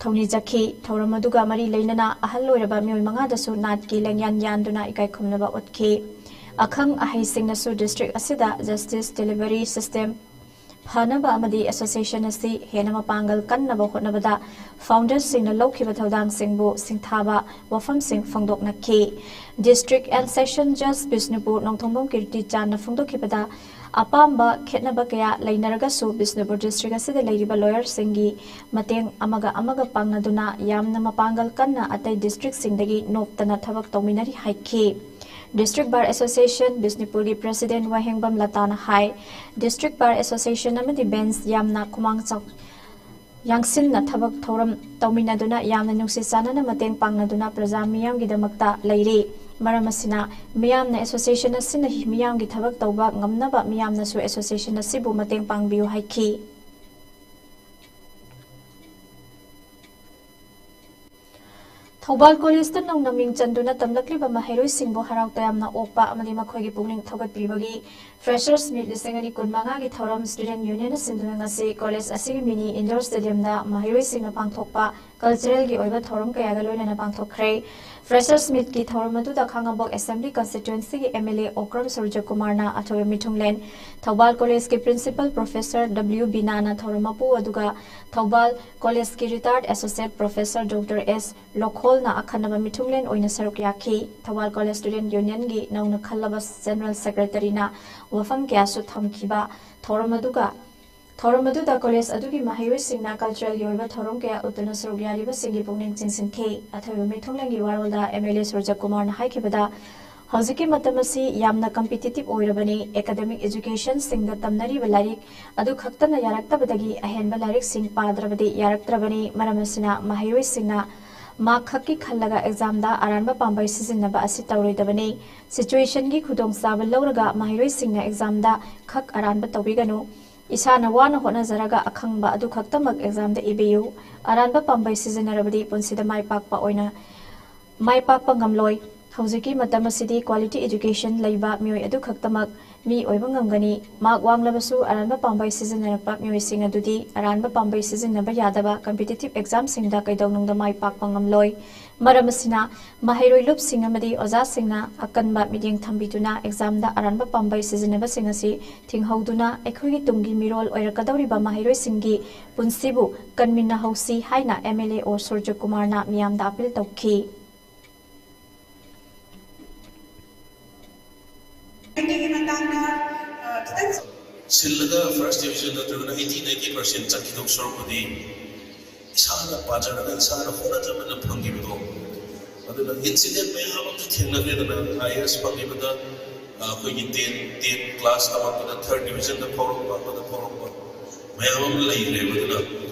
ꯊꯧꯅꯤꯖꯈꯤ꯫ ꯊꯧꯔꯝ ꯑꯗꯨꯒ ꯃꯔꯤ ꯂꯩꯅꯅ ꯑꯍꯜ ꯑꯣꯏꯔꯕ ꯃꯤꯑꯣꯏ ꯃꯉꯥꯗꯁꯨ ꯅꯥꯠꯀꯤ ꯂꯦꯡꯌꯥꯟ ꯌꯥꯟꯗꯨꯅ ꯏꯀꯥꯏ ꯈꯨꯝꯅꯕ ꯎꯠꯈꯤ꯫ ꯑꯈꯪ ꯑꯍꯩꯁꯤꯡꯅꯁꯨ district ꯑꯁꯤꯗ justice delivery system ꯐꯅꯕ ꯑꯃꯗꯤ association ꯑꯁꯤ ꯍꯦꯟꯅ ꯃꯄꯥꯡꯒꯜ ꯀꯟꯅꯕ ꯍꯣꯠꯅꯕꯗ founderꯁꯤꯡꯅ ꯂꯧꯈꯤꯕ ꯊꯧꯗꯥꯡꯁꯤꯡꯕꯨ ꯁꯤꯡꯊꯥꯕ ꯋꯥꯐꯝꯁꯤꯡ ꯐꯣꯡꯗꯣꯛꯅꯈꯤ꯫ District and Session Judge Bishnupur Nongthombam ꯀꯤꯔꯇꯤꯆꯥꯟꯅ ꯐꯣꯡꯗꯣꯛꯈꯤꯕꯗ, ꯑꯄꯥꯝꯕ ꯈꯦꯠꯅꯕ ꯀꯌꯥ ꯂꯩꯅꯔꯒꯁꯨ ꯕꯤꯁꯅꯨꯄꯨꯔ district ꯑꯁꯤꯗ ꯂꯩꯔꯤꯕ lawyerꯁꯤꯡꯒꯤ ꯃꯇꯦꯡ ꯑꯃꯒ ꯑꯃꯒ ꯄꯥꯡꯅꯗꯨꯅ ꯌꯥꯝꯅ ꯃꯄꯥꯡꯒꯜ ꯀꯟꯅ ꯑꯇꯩ districtꯁꯤꯡꯗꯒꯤ ꯅꯣꯞꯇꯅ ꯊꯕꯛ ꯇꯧꯃꯤꯟꯅꯔꯤ ꯍꯥꯏꯈꯤ꯫ District Bar Association ꯕꯤꯁꯅꯨꯄꯨꯔꯒꯤ President ꯋꯥꯍꯦꯡꯕꯝ ꯂꯇꯥꯅ ꯍꯥꯏ, District Bar Association ꯑꯃꯗꯤ bench ꯌꯥꯝꯅ ꯈꯨꯃꯥꯡ ꯆꯥꯎ-, ꯌꯥꯡꯁꯤꯟꯅ ꯊꯕꯛ ꯊꯧꯔꯝ ꯇꯧꯃꯤꯟꯅꯗꯨꯅ ꯌꯥꯝꯅ ꯅꯨꯡꯁꯤ ꯆꯥꯟꯅꯅ ꯃꯇꯦꯡ ꯄꯥꯡꯅꯗꯨꯅ ꯄ꯭ꯔꯖꯥ ꯃꯤꯌꯥꯝꯒꯤꯗꯃꯛꯇ ꯂꯩꯔꯤ꯫ ꯃꯔꯝ ꯑꯁꯤꯅ ꯃꯤꯌꯥꯝꯅ association ꯑꯁꯤꯅ ꯃꯤꯌꯥꯝꯒꯤ ꯊꯕꯛ ꯇꯧꯕ ꯉꯝꯅꯕ ꯃꯤꯌꯥꯝꯅꯁꯨ association ꯑꯁꯤꯕꯨ ꯃꯇꯦꯡ ꯄꯥꯡꯕꯤꯌꯨ ꯍꯥꯏꯈꯤ꯫ ꯊꯧꯕꯥꯜ ꯀꯣꯂꯦꯖꯇ ꯅꯧꯅ ꯃꯤꯡ ꯆꯟꯗꯨꯅ ꯇꯝꯂꯛꯂꯤꯕ ꯃꯍꯩꯔꯣꯏꯁꯤꯡꯕꯨ ꯍꯔꯥꯎ ꯇꯌꯥꯝꯅ ꯑꯣꯛꯄ ꯑꯃꯗꯤ ꯃꯈꯣꯏꯒꯤ ꯄꯨꯛꯅꯤꯡ ꯊꯧꯒꯠꯄꯤꯕꯒꯤ Freshers Meet ꯂꯤꯁꯤꯡ ꯑꯅꯤ ꯀꯨꯟꯃꯉꯥꯒꯤ ꯊꯧꯔꯝ Student Union ꯅ ꯁꯤꯟꯗꯨꯅ ꯉꯁꯤ ꯀꯣꯂꯦꯖ ꯑꯁꯤꯒꯤ mini indoor stadium ꯗ ꯃꯍꯩꯔꯣꯏꯁꯤꯡꯅ ꯄꯥꯡꯊꯣꯛꯄ cultural ꯒꯤ ꯑꯣꯏꯕ ꯊꯧꯔꯝ ꯀꯌꯥꯒ ꯂꯣꯏꯅꯅ ꯄꯥꯡꯊꯣꯛꯈ꯭ꯔꯦ꯫ Freshers Meet ꯀꯤ ꯊꯧꯔꯝ ꯑꯗꯨꯗ ꯈꯥꯉꯕꯣꯛ Assembly Constituency ꯒꯤ M L A ꯑꯣꯀ꯭ꯔꯝ ꯁꯨꯔꯖꯀꯨꯃꯥꯔꯅ ꯑꯊꯣꯏꯕ ꯃꯤꯊꯨꯡꯂꯦꯟ, ꯊꯧꯕꯥꯜ ꯀꯣꯂꯦꯖꯀꯤ Principal Professor W ꯕꯤꯅꯥꯅ ꯊꯧꯔꯝ ꯃꯄꯨ ꯑꯗꯨꯒ ꯊꯧꯕꯥꯜ ꯀꯣꯂꯦꯖꯀꯤ retired Associate Professor Doctor S ꯂꯣꯈꯣꯜꯅ ꯑꯈꯟꯅꯕ ꯃꯤꯊꯨꯡꯂꯦꯟ ꯑꯣꯏꯅ ꯁꯔꯨꯛ ꯌꯥꯈꯤ꯫ ꯊꯧꯕꯥꯜ ꯀꯣꯂꯦꯖ Student Union ꯒꯤ ꯅꯧꯅ ꯈꯜꯂꯕ General Secretary ꯅ ꯋꯥꯐꯝ ꯀꯌꯥꯁꯨ ꯊꯝꯈꯤꯕ ꯊꯧꯔꯝ ꯑꯗꯨꯒ ꯊꯧꯔꯝ ꯑꯗꯨꯗ ꯀꯣꯂꯦꯖ ꯑꯗꯨꯒꯤ ꯃꯍꯩꯔꯣꯏꯁꯤꯡꯅ cultural ꯒꯤ ꯑꯣꯏꯕ ꯊꯧꯔꯝ ꯀꯌꯥ ꯎꯠꯇꯨꯅ ꯁꯔꯨꯛ ꯌꯥꯔꯤꯕꯁꯤꯡꯒꯤ ꯄꯨꯛꯅꯤꯡ ꯆꯤꯡꯁꯤꯟꯈꯤ꯫ ꯑꯊꯣꯏꯕ ꯃꯤꯊꯨꯡꯂꯦꯟꯒꯤ ꯋꯥꯔꯣꯜꯗ M L A ꯁꯨꯔꯖꯀꯨꯃꯥꯔꯅ ꯍꯥꯏꯈꯤꯕꯗ, ꯍꯧꯖꯤꯛꯀꯤ ꯃꯇꯝ ꯑꯁꯤ ꯌꯥꯝꯅ competitive ꯑꯣꯏꯔꯕꯅꯤ꯫ Academic education ꯁꯤꯡꯗ ꯇꯝꯅꯔꯤꯕ ꯂꯥꯏꯔꯤꯛ ꯑꯗꯨ ꯈꯛꯇꯅ ꯌꯥꯔꯛꯇꯕꯗꯒꯤ ꯑꯍꯦꯟꯕ ꯂꯥꯏꯔꯤꯛꯁꯤꯡ ꯄꯥꯗ꯭ꯔꯕꯗꯤ ꯌꯥꯔꯛꯇ꯭ꯔꯕꯅꯤ꯫ ꯃꯔꯝ ꯑꯁꯤꯅ ꯃꯍꯩꯔꯣꯏꯁꯤꯡꯅ mark ꯈꯛꯀꯤ ꯈꯜꯂꯒ exam ꯗ ꯑꯔꯥꯟꯕ ꯄꯥꯝꯕꯩ ꯁꯤꯖꯤꯟꯅꯕ ꯑꯁꯤ ꯇꯧꯔꯣꯏꯗꯕꯅꯤ꯫ Situation ꯒꯤ ꯈꯨꯗꯣꯡꯆꯥꯕ ꯂꯧꯔꯒ ꯃꯍꯩꯔꯣꯏꯁꯤꯡꯅ exam ꯗ ꯈꯛ ꯑꯔꯥꯟꯕ ꯇꯧꯕꯤꯒꯅꯨ꯫ ꯏꯁꯥꯅ ꯋꯥꯅ ꯍꯣꯠꯅꯖꯔꯒ ꯑꯈꯪꯕ ꯑꯗꯨ ꯈꯛꯇꯃꯛ exam ꯗ ꯏꯕꯤꯌꯨ꯫ ꯑꯔꯥꯟꯕ ꯄꯥꯝꯕꯩ ꯁꯤꯖꯤꯟꯅꯔꯕꯗꯤ ꯄꯨꯟꯁꯤꯗ ꯃꯥꯏ ꯄꯥꯛꯄ ꯑꯣꯏꯅ ꯃꯥꯏ ꯄꯥꯛꯄ ꯉꯝꯂꯣꯏ꯫ ꯍꯧꯖꯤꯛꯀꯤ ꯃꯇꯝ ꯑꯁꯤꯗꯤ quality education ꯂꯩꯕ ꯃꯤꯑꯣꯏ ꯑꯗꯨ ꯈꯛꯇꯃꯛ ꯃꯤ ꯑꯣꯏꯕ ꯉꯝꯒꯅꯤ꯫ Mark ꯋꯥꯡꯂꯕꯁꯨ ꯑꯔꯥꯟꯕ ꯄꯥꯝꯕꯩ ꯁꯤꯖꯤꯟꯅꯔꯛꯄ ꯃꯤꯑꯣꯏꯁꯤꯡ ꯑꯗꯨꯗꯤ ꯑꯔꯥꯟꯕ ꯄꯥꯝꯕꯩ ꯁꯤꯖꯤꯟꯅꯕ ꯌꯥꯗꯕ competitive exam ꯁꯤꯡꯗ ꯀꯩꯗꯧꯅꯨꯡꯗ ꯃꯥꯏ ꯄꯥꯛꯄ ꯉꯝꯂꯣꯏ꯫ ꯃꯔꯝ ꯑꯁꯤꯅ ꯃꯍꯩꯔꯣꯏ ꯂꯨꯞꯁꯤꯡ ꯑꯃꯗꯤ ꯑꯣꯖꯥꯁꯤꯡꯅ ꯑꯀꯟꯕ ꯃꯤꯠꯌꯦꯡ ꯊꯝꯕꯤꯗꯨꯅ exam ꯗ ꯑꯔꯥꯟꯕ ꯄꯥꯝꯕꯩ ꯁꯤꯖꯤꯟꯅꯕꯁꯤꯡ ꯑꯁꯤ ꯊꯤꯡꯍꯧꯗꯨꯅ ꯑꯩꯈꯣꯏꯒꯤ ꯇꯨꯡꯒꯤ ꯃꯤꯔꯣꯜ ꯑꯣꯏꯔꯛꯀꯗꯧꯔꯤꯕ ꯃꯍꯩꯔꯣꯏꯁꯤꯡꯒꯤ ꯄꯨꯟꯁꯤꯕꯨ ꯀꯟꯃꯤꯟꯅꯍꯧꯁꯤ ꯍꯥꯏꯅ M L A ꯑꯣ ꯁꯨꯔꯖꯀꯨꯃꯥꯔꯅ ꯃꯤꯌꯥꯝꯗ appeal ꯇꯧꯈꯤ꯫ ꯑꯩꯒꯤ ꯃꯇꯥꯡꯗ, ꯑ, ꯈꯤꯇꯪ ꯁꯤꯜꯂꯒ first division ꯅꯠꯇ꯭ꯔꯒꯅ eighty ninety percent ꯆꯠꯈꯤꯗꯧ ꯁꯔꯨꯛꯄꯨꯗꯤ ꯏꯁꯥꯅ ꯄꯥꯖꯔꯒ ꯏꯁꯥꯅ ꯍꯣꯠꯅꯖꯃꯟꯅ ꯐꯪꯈꯤꯕꯗꯣ꯫ ꯑꯗꯨꯅ incident ꯃꯌꯥꯝ ꯑꯃꯁꯨ ꯊꯦꯡꯅꯈ꯭ꯔꯦꯗꯅ, I A S ꯐꯪꯈꯤꯕꯗ, ꯑ, ꯑꯩꯈꯣꯏꯒꯤ ten, ten class ꯇꯝꯃꯛꯄꯗ third division ꯗ ꯐꯥꯎꯔꯛꯄ, ꯑꯃꯗ ꯐꯥꯎꯔꯛꯄ ꯃꯌꯥꯝ ꯑꯃ ꯂꯩꯈ꯭ꯔꯦꯕ꯫ ꯑꯗꯨꯅ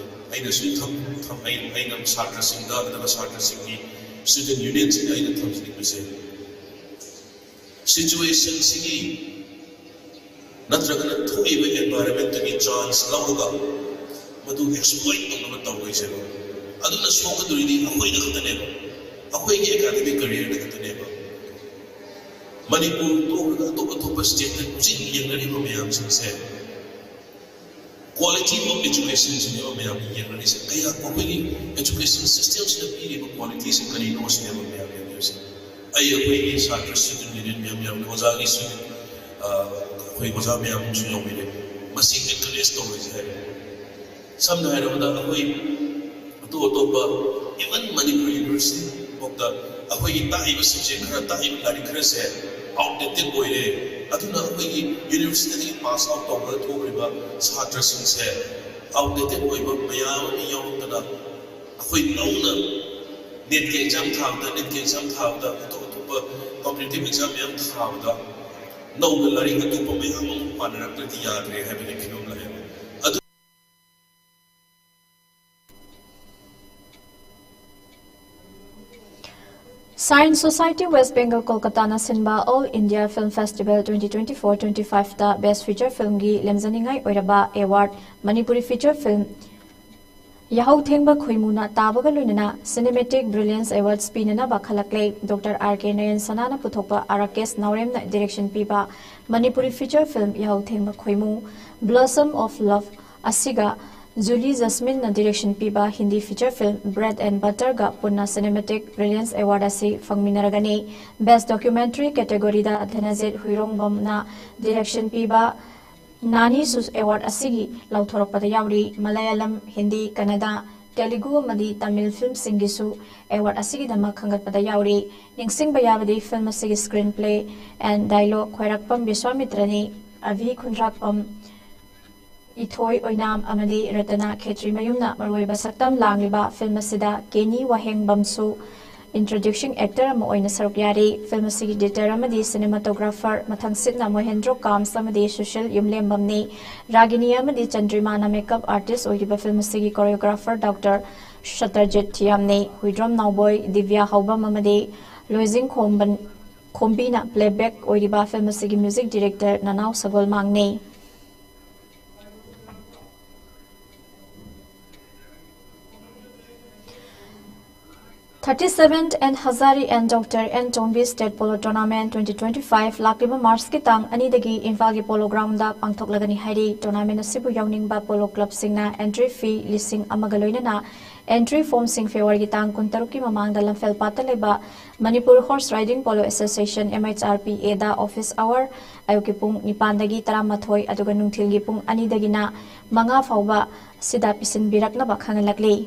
ꯑꯩꯅ ꯁꯨꯝ ꯊꯝ-, ꯊꯝ-, ꯑꯩ-, ꯑꯩꯅ ꯁꯥꯇ꯭ꯔꯁꯤꯡꯗ, ꯑꯗꯨꯒ ꯁꯥꯇ꯭ꯔꯁꯤꯡꯒꯤ student union ꯁꯤꯡꯗ ꯑꯩꯅ ꯊꯝꯖꯅꯤꯡꯕꯁꯦ, Situationꯁꯤꯒꯤ ꯅꯠꯇ꯭ꯔꯒꯅ ꯊꯣꯛꯏꯕ environmentꯇꯒꯤ chance ꯂꯧꯔꯒ ꯃꯗꯨ exploit ꯇꯧꯅꯕ ꯇꯧꯔꯣꯏꯁꯦꯕ꯫ ꯑꯗꯨꯅ ꯁꯣꯛꯀꯗꯣꯔꯤꯗꯤ ꯑꯩꯈꯣꯏꯗ ꯈꯛꯇꯅꯦꯕ, ꯑꯩꯈꯣꯏꯒꯤ academic careerꯗ ꯈꯛꯇꯅꯦꯕ꯫ ꯃꯅꯤꯄꯨꯔ ꯇꯣꯛꯈ꯭ꯔꯒ ꯑꯇꯣꯞ ꯑꯇꯣꯞꯄ stateꯇ ꯍꯧꯖꯤꯛ ꯌꯦꯡꯅꯔꯤꯕ ꯃꯌꯥꯝꯁꯤꯡꯁꯦ quality of educationꯁꯤꯅꯦꯕ ꯃꯌꯥꯝꯅ ꯌꯦꯡꯅꯔꯤꯁꯦ꯫ ꯀꯌꯥ ꯑꯩꯈꯣꯏꯒꯤ education systemꯁꯤꯅ ꯄꯤꯔꯤꯕ qualityꯁꯦ ꯀꯔꯤꯅꯣ ꯁꯤꯅꯦꯕ ꯃꯌꯥꯝ ꯌꯦꯡꯅꯔꯤꯁꯦ꯫ ꯑꯩ ꯑꯩꯈꯣꯏꯒꯤ ꯁꯥꯇ꯭ꯔ student union ꯃꯌꯥꯝ ꯌꯥꯎꯏ, ꯑꯣꯖꯥꯒꯤ student, ꯑ, ꯑꯩꯈꯣꯏ ꯑꯣꯖꯥ ꯃꯌꯥꯝ ꯑꯃꯁꯨ ꯌꯥꯎꯕꯤꯔꯦ꯫ ꯃꯁꯤ encourage ꯇꯧꯔꯣꯏꯁꯦ ꯍꯥꯏꯕ꯫ ꯁꯝꯅ ꯍꯥꯏꯔꯕꯗ ꯑꯩꯈꯣꯏ ꯑꯇꯣꯞ ꯑꯇꯣꯞꯄ, even ꯃꯅꯤꯄꯨꯔ university ꯐꯥꯎꯗ ꯑꯩꯈꯣꯏꯒꯤ ꯇꯥꯛꯏꯕ subject ꯈꯔ, ꯇꯥꯛꯏꯕ ꯂꯥꯏꯔꯤꯛ ꯈꯔꯁꯦ outdated ꯑꯣꯏꯔꯦ꯫ ꯑꯗꯨꯅ ꯑꯩꯈꯣꯏꯒꯤ universityꯗꯒꯤ pass out ꯇꯧꯔꯒ ꯊꯣꯛꯈ꯭ꯔꯤꯕ ꯁꯥꯇ꯭ꯔꯁꯤꯡꯁꯦ outdated ꯑꯣꯏꯕ ꯃꯌꯥꯝ ꯑꯃ ꯌꯥꯎꯔꯛꯇꯅ ꯑꯩꯈꯣꯏ ꯅꯧꯅ NEETꯀꯤ exam ꯊꯥꯕꯗ, NEETꯀꯤ exam ꯊꯥꯕꯗ, ꯑꯇꯣꯞ ꯑꯇꯣꯞꯄ competitive exam ꯃꯌꯥꯝ ꯊꯥꯕꯗ ꯅꯧꯅ ꯂꯥꯏꯔꯤꯛ ꯑꯇꯣꯞꯄ ꯃꯌꯥꯝ ꯑꯃ ꯄꯥꯅꯔꯛꯇ꯭ꯔꯗꯤ ꯌꯥꯗ꯭ꯔꯦ ꯍꯥꯏꯕꯒꯤ ꯐꯤꯕꯝ ꯂꯥꯛꯑꯦꯕ꯫ ꯑꯗꯨ Science Society West Bengal ꯀꯣꯜꯀꯇꯥꯅ ꯁꯤꯟꯕ All India Film Festival twenty twenty-four twenty-fiveꯇ Best Feature Filmꯒꯤ ꯂꯦꯝꯖꯅꯤꯡꯉꯥꯏ ꯑꯣꯏꯔꯕ award ꯃꯅꯤꯄꯨꯔꯤ feature film ꯌꯥꯍꯧ ꯊꯦꯡꯕ ꯈꯣꯏꯃꯨꯅ ꯇꯥꯕꯒ ꯂꯣꯏꯅꯅ Cinematic Brilliance Awards ꯄꯤꯅꯅꯕ ꯈꯜꯂꯛꯂꯦ꯫ ꯗꯣꯛꯇꯔ ꯑꯥꯔ ꯀꯦ ꯅꯌꯟ ꯁꯅꯥꯅ ꯄꯨꯊꯣꯛꯄ ꯑꯥꯔ ꯀꯦꯁ ꯅꯥꯎꯔꯦꯝꯅ direction ꯄꯤꯕ ꯃꯅꯤꯄꯨꯔꯤ feature film ꯌꯥꯍꯧ ꯊꯦꯡꯕ ꯈꯣꯏꯃꯨ, Blossom of Love ꯑꯁꯤꯒ ꯖꯨꯂꯤ ꯖꯁꯃꯤꯟꯅ direction ꯄꯤꯕ Hindi feature film Bread and Butterꯒ ꯄꯨꯟꯅ Cinematic Brilliance Award ꯑꯁꯤ ꯐꯪꯃꯤꯟꯅꯔꯒꯅꯤ꯫ Best Documentary categoryꯗ ꯙꯅꯖꯤꯠ ꯍꯨꯏꯔꯣꯡꯕꯝꯅ direction ꯄꯤꯕ ꯅꯥꯅꯤ ꯁꯨꯁ award ꯑꯁꯤꯒꯤ ꯂꯥꯎꯊꯣꯔꯛꯄꯗ ꯌꯥꯎꯔꯤ꯫ ꯃꯂꯌꯥꯂꯝ, ꯍꯤꯟꯗꯤ, ꯀꯟꯅꯗꯥ, ꯇꯦꯂꯨꯒꯨ ꯑꯃꯗꯤ ꯇꯥꯃꯤꯜ filmꯁꯤꯡꯒꯤꯁꯨ award ꯑꯁꯤꯒꯤꯗꯃꯛ ꯈꯟꯒꯠꯄꯗ ꯌꯥꯎꯔꯤ꯫ ꯅꯤꯡꯁꯤꯡꯕ ꯌꯥꯕꯗꯤ film ꯑꯁꯤꯒꯤ screenplay and dialogue ꯈ꯭ꯋꯥꯏꯔꯥꯛꯄꯝ ꯕꯤꯁ꯭ꯋꯥꯃꯤꯇ꯭ꯔꯅꯤ꯫ ꯑꯚꯤ ꯈꯨꯟꯗ꯭ꯔꯥꯛꯄꯝ, ꯏꯊꯣꯏ ꯑꯣꯏꯅꯥꯝ ꯑꯃꯗꯤ ꯔꯇꯅꯥ ꯈꯦꯇ꯭ꯔꯤꯃꯌꯨꯝꯅ ꯃꯔꯨꯑꯣꯏꯕ ꯁꯛꯇꯝ ꯂꯥꯡꯂꯤꯕ film ꯑꯁꯤꯗ ꯀꯦꯅꯤ ꯋꯥꯍꯦꯡꯕꯝꯁꯨ introducing actor ꯑꯃ ꯑꯣꯏꯅ ꯁꯔꯨꯛ ꯌꯥꯔꯤ꯫ Film ꯑꯁꯤꯒꯤ editor ꯑꯃꯗꯤ cinematographer ꯃꯊꯪꯁꯤꯠꯅ ꯃꯣꯍꯦꯟꯗ꯭ꯔꯣ ꯀꯥꯝꯁ ꯑꯃꯗꯤ ꯁꯨꯁꯤꯜ ꯌꯨꯝꯂꯦꯝꯕꯝꯅꯤ꯫ ꯔꯥꯒꯤꯅꯤ ꯑꯃꯗꯤ ꯆꯟꯗ꯭ꯔꯤꯃꯥꯅ makeup artist ꯑꯣꯏꯔꯤꯕ film ꯑꯁꯤꯒꯤ choreographer Doctor ꯁꯇꯔꯖꯤꯠ ꯊꯤꯌꯥꯝꯅꯤ꯫ ꯍꯨꯏꯗ꯭ꯔꯣꯝ ꯅꯥꯎꯕꯣꯏ, ꯗꯤꯕ꯭ꯌꯥ ꯍꯥꯎꯕꯝ ꯑꯃꯗꯤ ꯂꯣꯏꯖꯤꯡꯈꯣꯝꯕꯟ ꯈꯣꯝꯕꯤꯅ playback ꯑꯣꯏꯔꯤꯕ film ꯑꯁꯤꯒꯤ music director ꯅꯅꯥꯎ ꯁꯒꯣꯜꯃꯥꯡꯅꯤ꯫ Thirty-seventh and Hazari and Doctor N Tongbi State Polo Tournament twenty twenty-five ꯂꯥꯛꯂꯤꯕ Marchꯀꯤ ꯇꯥꯡ ꯑꯅꯤꯗꯒꯤ ꯏꯝꯐꯥꯜꯒꯤ Polo Groundꯗ ꯄꯥꯡꯊꯣꯛꯂꯒꯅꯤ ꯍꯥꯏꯔꯤ꯫ Tournament ꯑꯁꯤꯕꯨ ꯌꯥꯎꯅꯤꯡꯕ polo clubꯁꯤꯡꯅ entry fee ꯂꯤꯁꯤꯡ ꯑꯃꯒ ꯂꯣꯏꯅꯅ entry formꯁꯤꯡ Februaryꯒꯤ ꯇꯥꯡ ꯀꯨꯟꯇꯔꯨꯛꯀꯤ ꯃꯃꯥꯡꯗ ꯂꯝꯐꯦꯜꯄꯥꯠꯇ ꯂꯩꯕ Manipur Horse Riding Polo Association, M H R P Aꯗ office hour ꯑꯌꯨꯛꯀꯤ ꯄꯨꯡ ꯅꯤꯄꯥꯟꯗꯒꯤ ꯇꯔꯥꯃꯥꯊꯣꯏ ꯑꯗꯨꯒ ꯅꯨꯡꯊꯤꯜꯒꯤ ꯄꯨꯡ ꯑꯅꯤꯗꯒꯤꯅ ꯃꯉꯥ ꯐꯥꯎꯕ ꯁꯤꯗ ꯄꯤꯁꯤꯟꯕꯤꯔꯛꯅꯕ ꯈꯪꯍꯜꯂꯛꯂꯤ꯫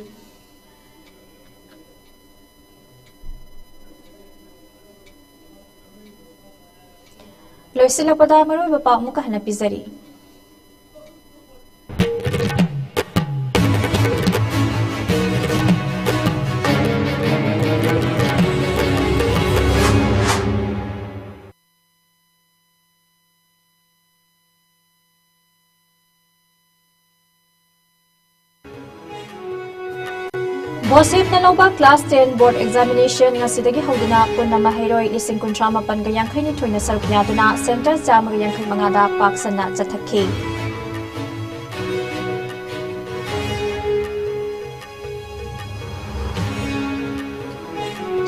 ꯂꯣꯏꯁꯤꯜꯂꯛꯄꯗ ꯃꯔꯨꯑꯣꯏꯕ ꯄꯥꯎ ꯑꯃꯨꯛꯀ ꯍꯟꯅ ꯄꯤꯖꯔꯤ꯫ ꯕꯣꯁꯦꯞꯅ ꯂꯧꯕ class ten board examination ꯉꯁꯤꯗꯒꯤ ꯍꯧꯗꯨꯅ ꯄꯨꯟꯅ ꯃꯍꯩꯔꯣꯏ ꯂꯤꯁꯤꯡ ꯀꯨꯟꯊ꯭ꯔꯥ ꯃꯥꯄꯟꯒ ꯌꯥꯡꯈꯩ ꯅꯤꯊꯣꯏꯅ ꯁꯔꯨꯛ ꯌꯥꯗꯨꯅ center ꯆꯥꯝꯃꯒ ꯌꯥꯡꯈꯩ ꯃꯉꯥꯗ ꯄꯥꯛ ꯁꯟꯅ ꯆꯠꯊꯈꯤ꯫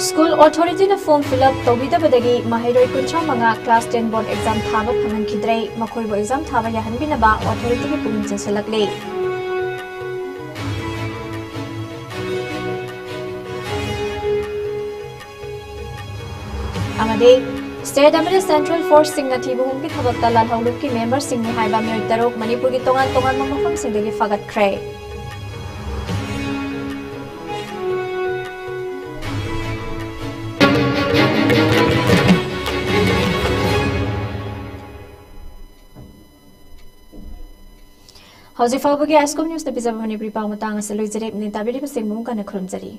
School authorityꯅ form fill up ꯇꯧꯕꯤꯗꯕꯗꯒꯤ ꯃꯍꯩꯔꯣꯏ ꯀꯨꯟꯊ꯭ꯔꯥ ꯃꯉꯥ class ten board exam ꯊꯥꯕ ꯐꯪꯍꯟꯈꯤꯗ꯭ꯔꯦ꯫ ꯃꯈꯣꯏꯕꯨ exam ꯊꯥꯕ ꯌꯥꯍꯟꯕꯤꯅꯕ authorityꯒꯤ ꯄꯨꯛꯅꯤꯡ ꯆꯤꯡꯁꯤꯜꯂꯛꯂꯤ꯫ ꯑꯃꯗꯤ state ꯑꯃꯗꯤ central forceꯁꯤꯡꯅ ꯊꯤꯕ ꯍꯨꯝꯕꯒꯤ ꯊꯕꯛꯇ ꯂꯥꯜꯍꯧꯂꯨꯞꯀꯤ memberꯁꯤꯡꯅꯤ ꯍꯥꯏꯕ ꯃꯤꯑꯣꯏ ꯇꯔꯨꯛ ꯃꯅꯤꯄꯨꯔꯒꯤ ꯇꯣꯉꯥꯟ ꯇꯣꯉꯥꯟꯕ ꯃꯐꯝꯁꯤꯡꯗꯒꯤ ꯐꯥꯒꯠꯈ꯭ꯔꯦ꯫ ꯍꯧꯖꯤꯛ ꯐꯥꯎꯕꯒꯤ iScoop Newsꯅ ꯄꯤꯖꯕ ꯃꯅꯤꯄꯨꯔꯤ ꯄꯥꯎ ꯃꯇꯥꯡ ꯑꯁꯤ ꯂꯣꯏꯖꯔꯦ꯫ ꯃꯤꯅꯤꯠ ꯇꯥꯕꯤꯔꯤꯕꯁꯤꯡꯕꯨ ꯑꯃꯨꯛ ꯍꯟꯅ ꯈꯨꯔꯨꯝꯖꯔꯤ꯫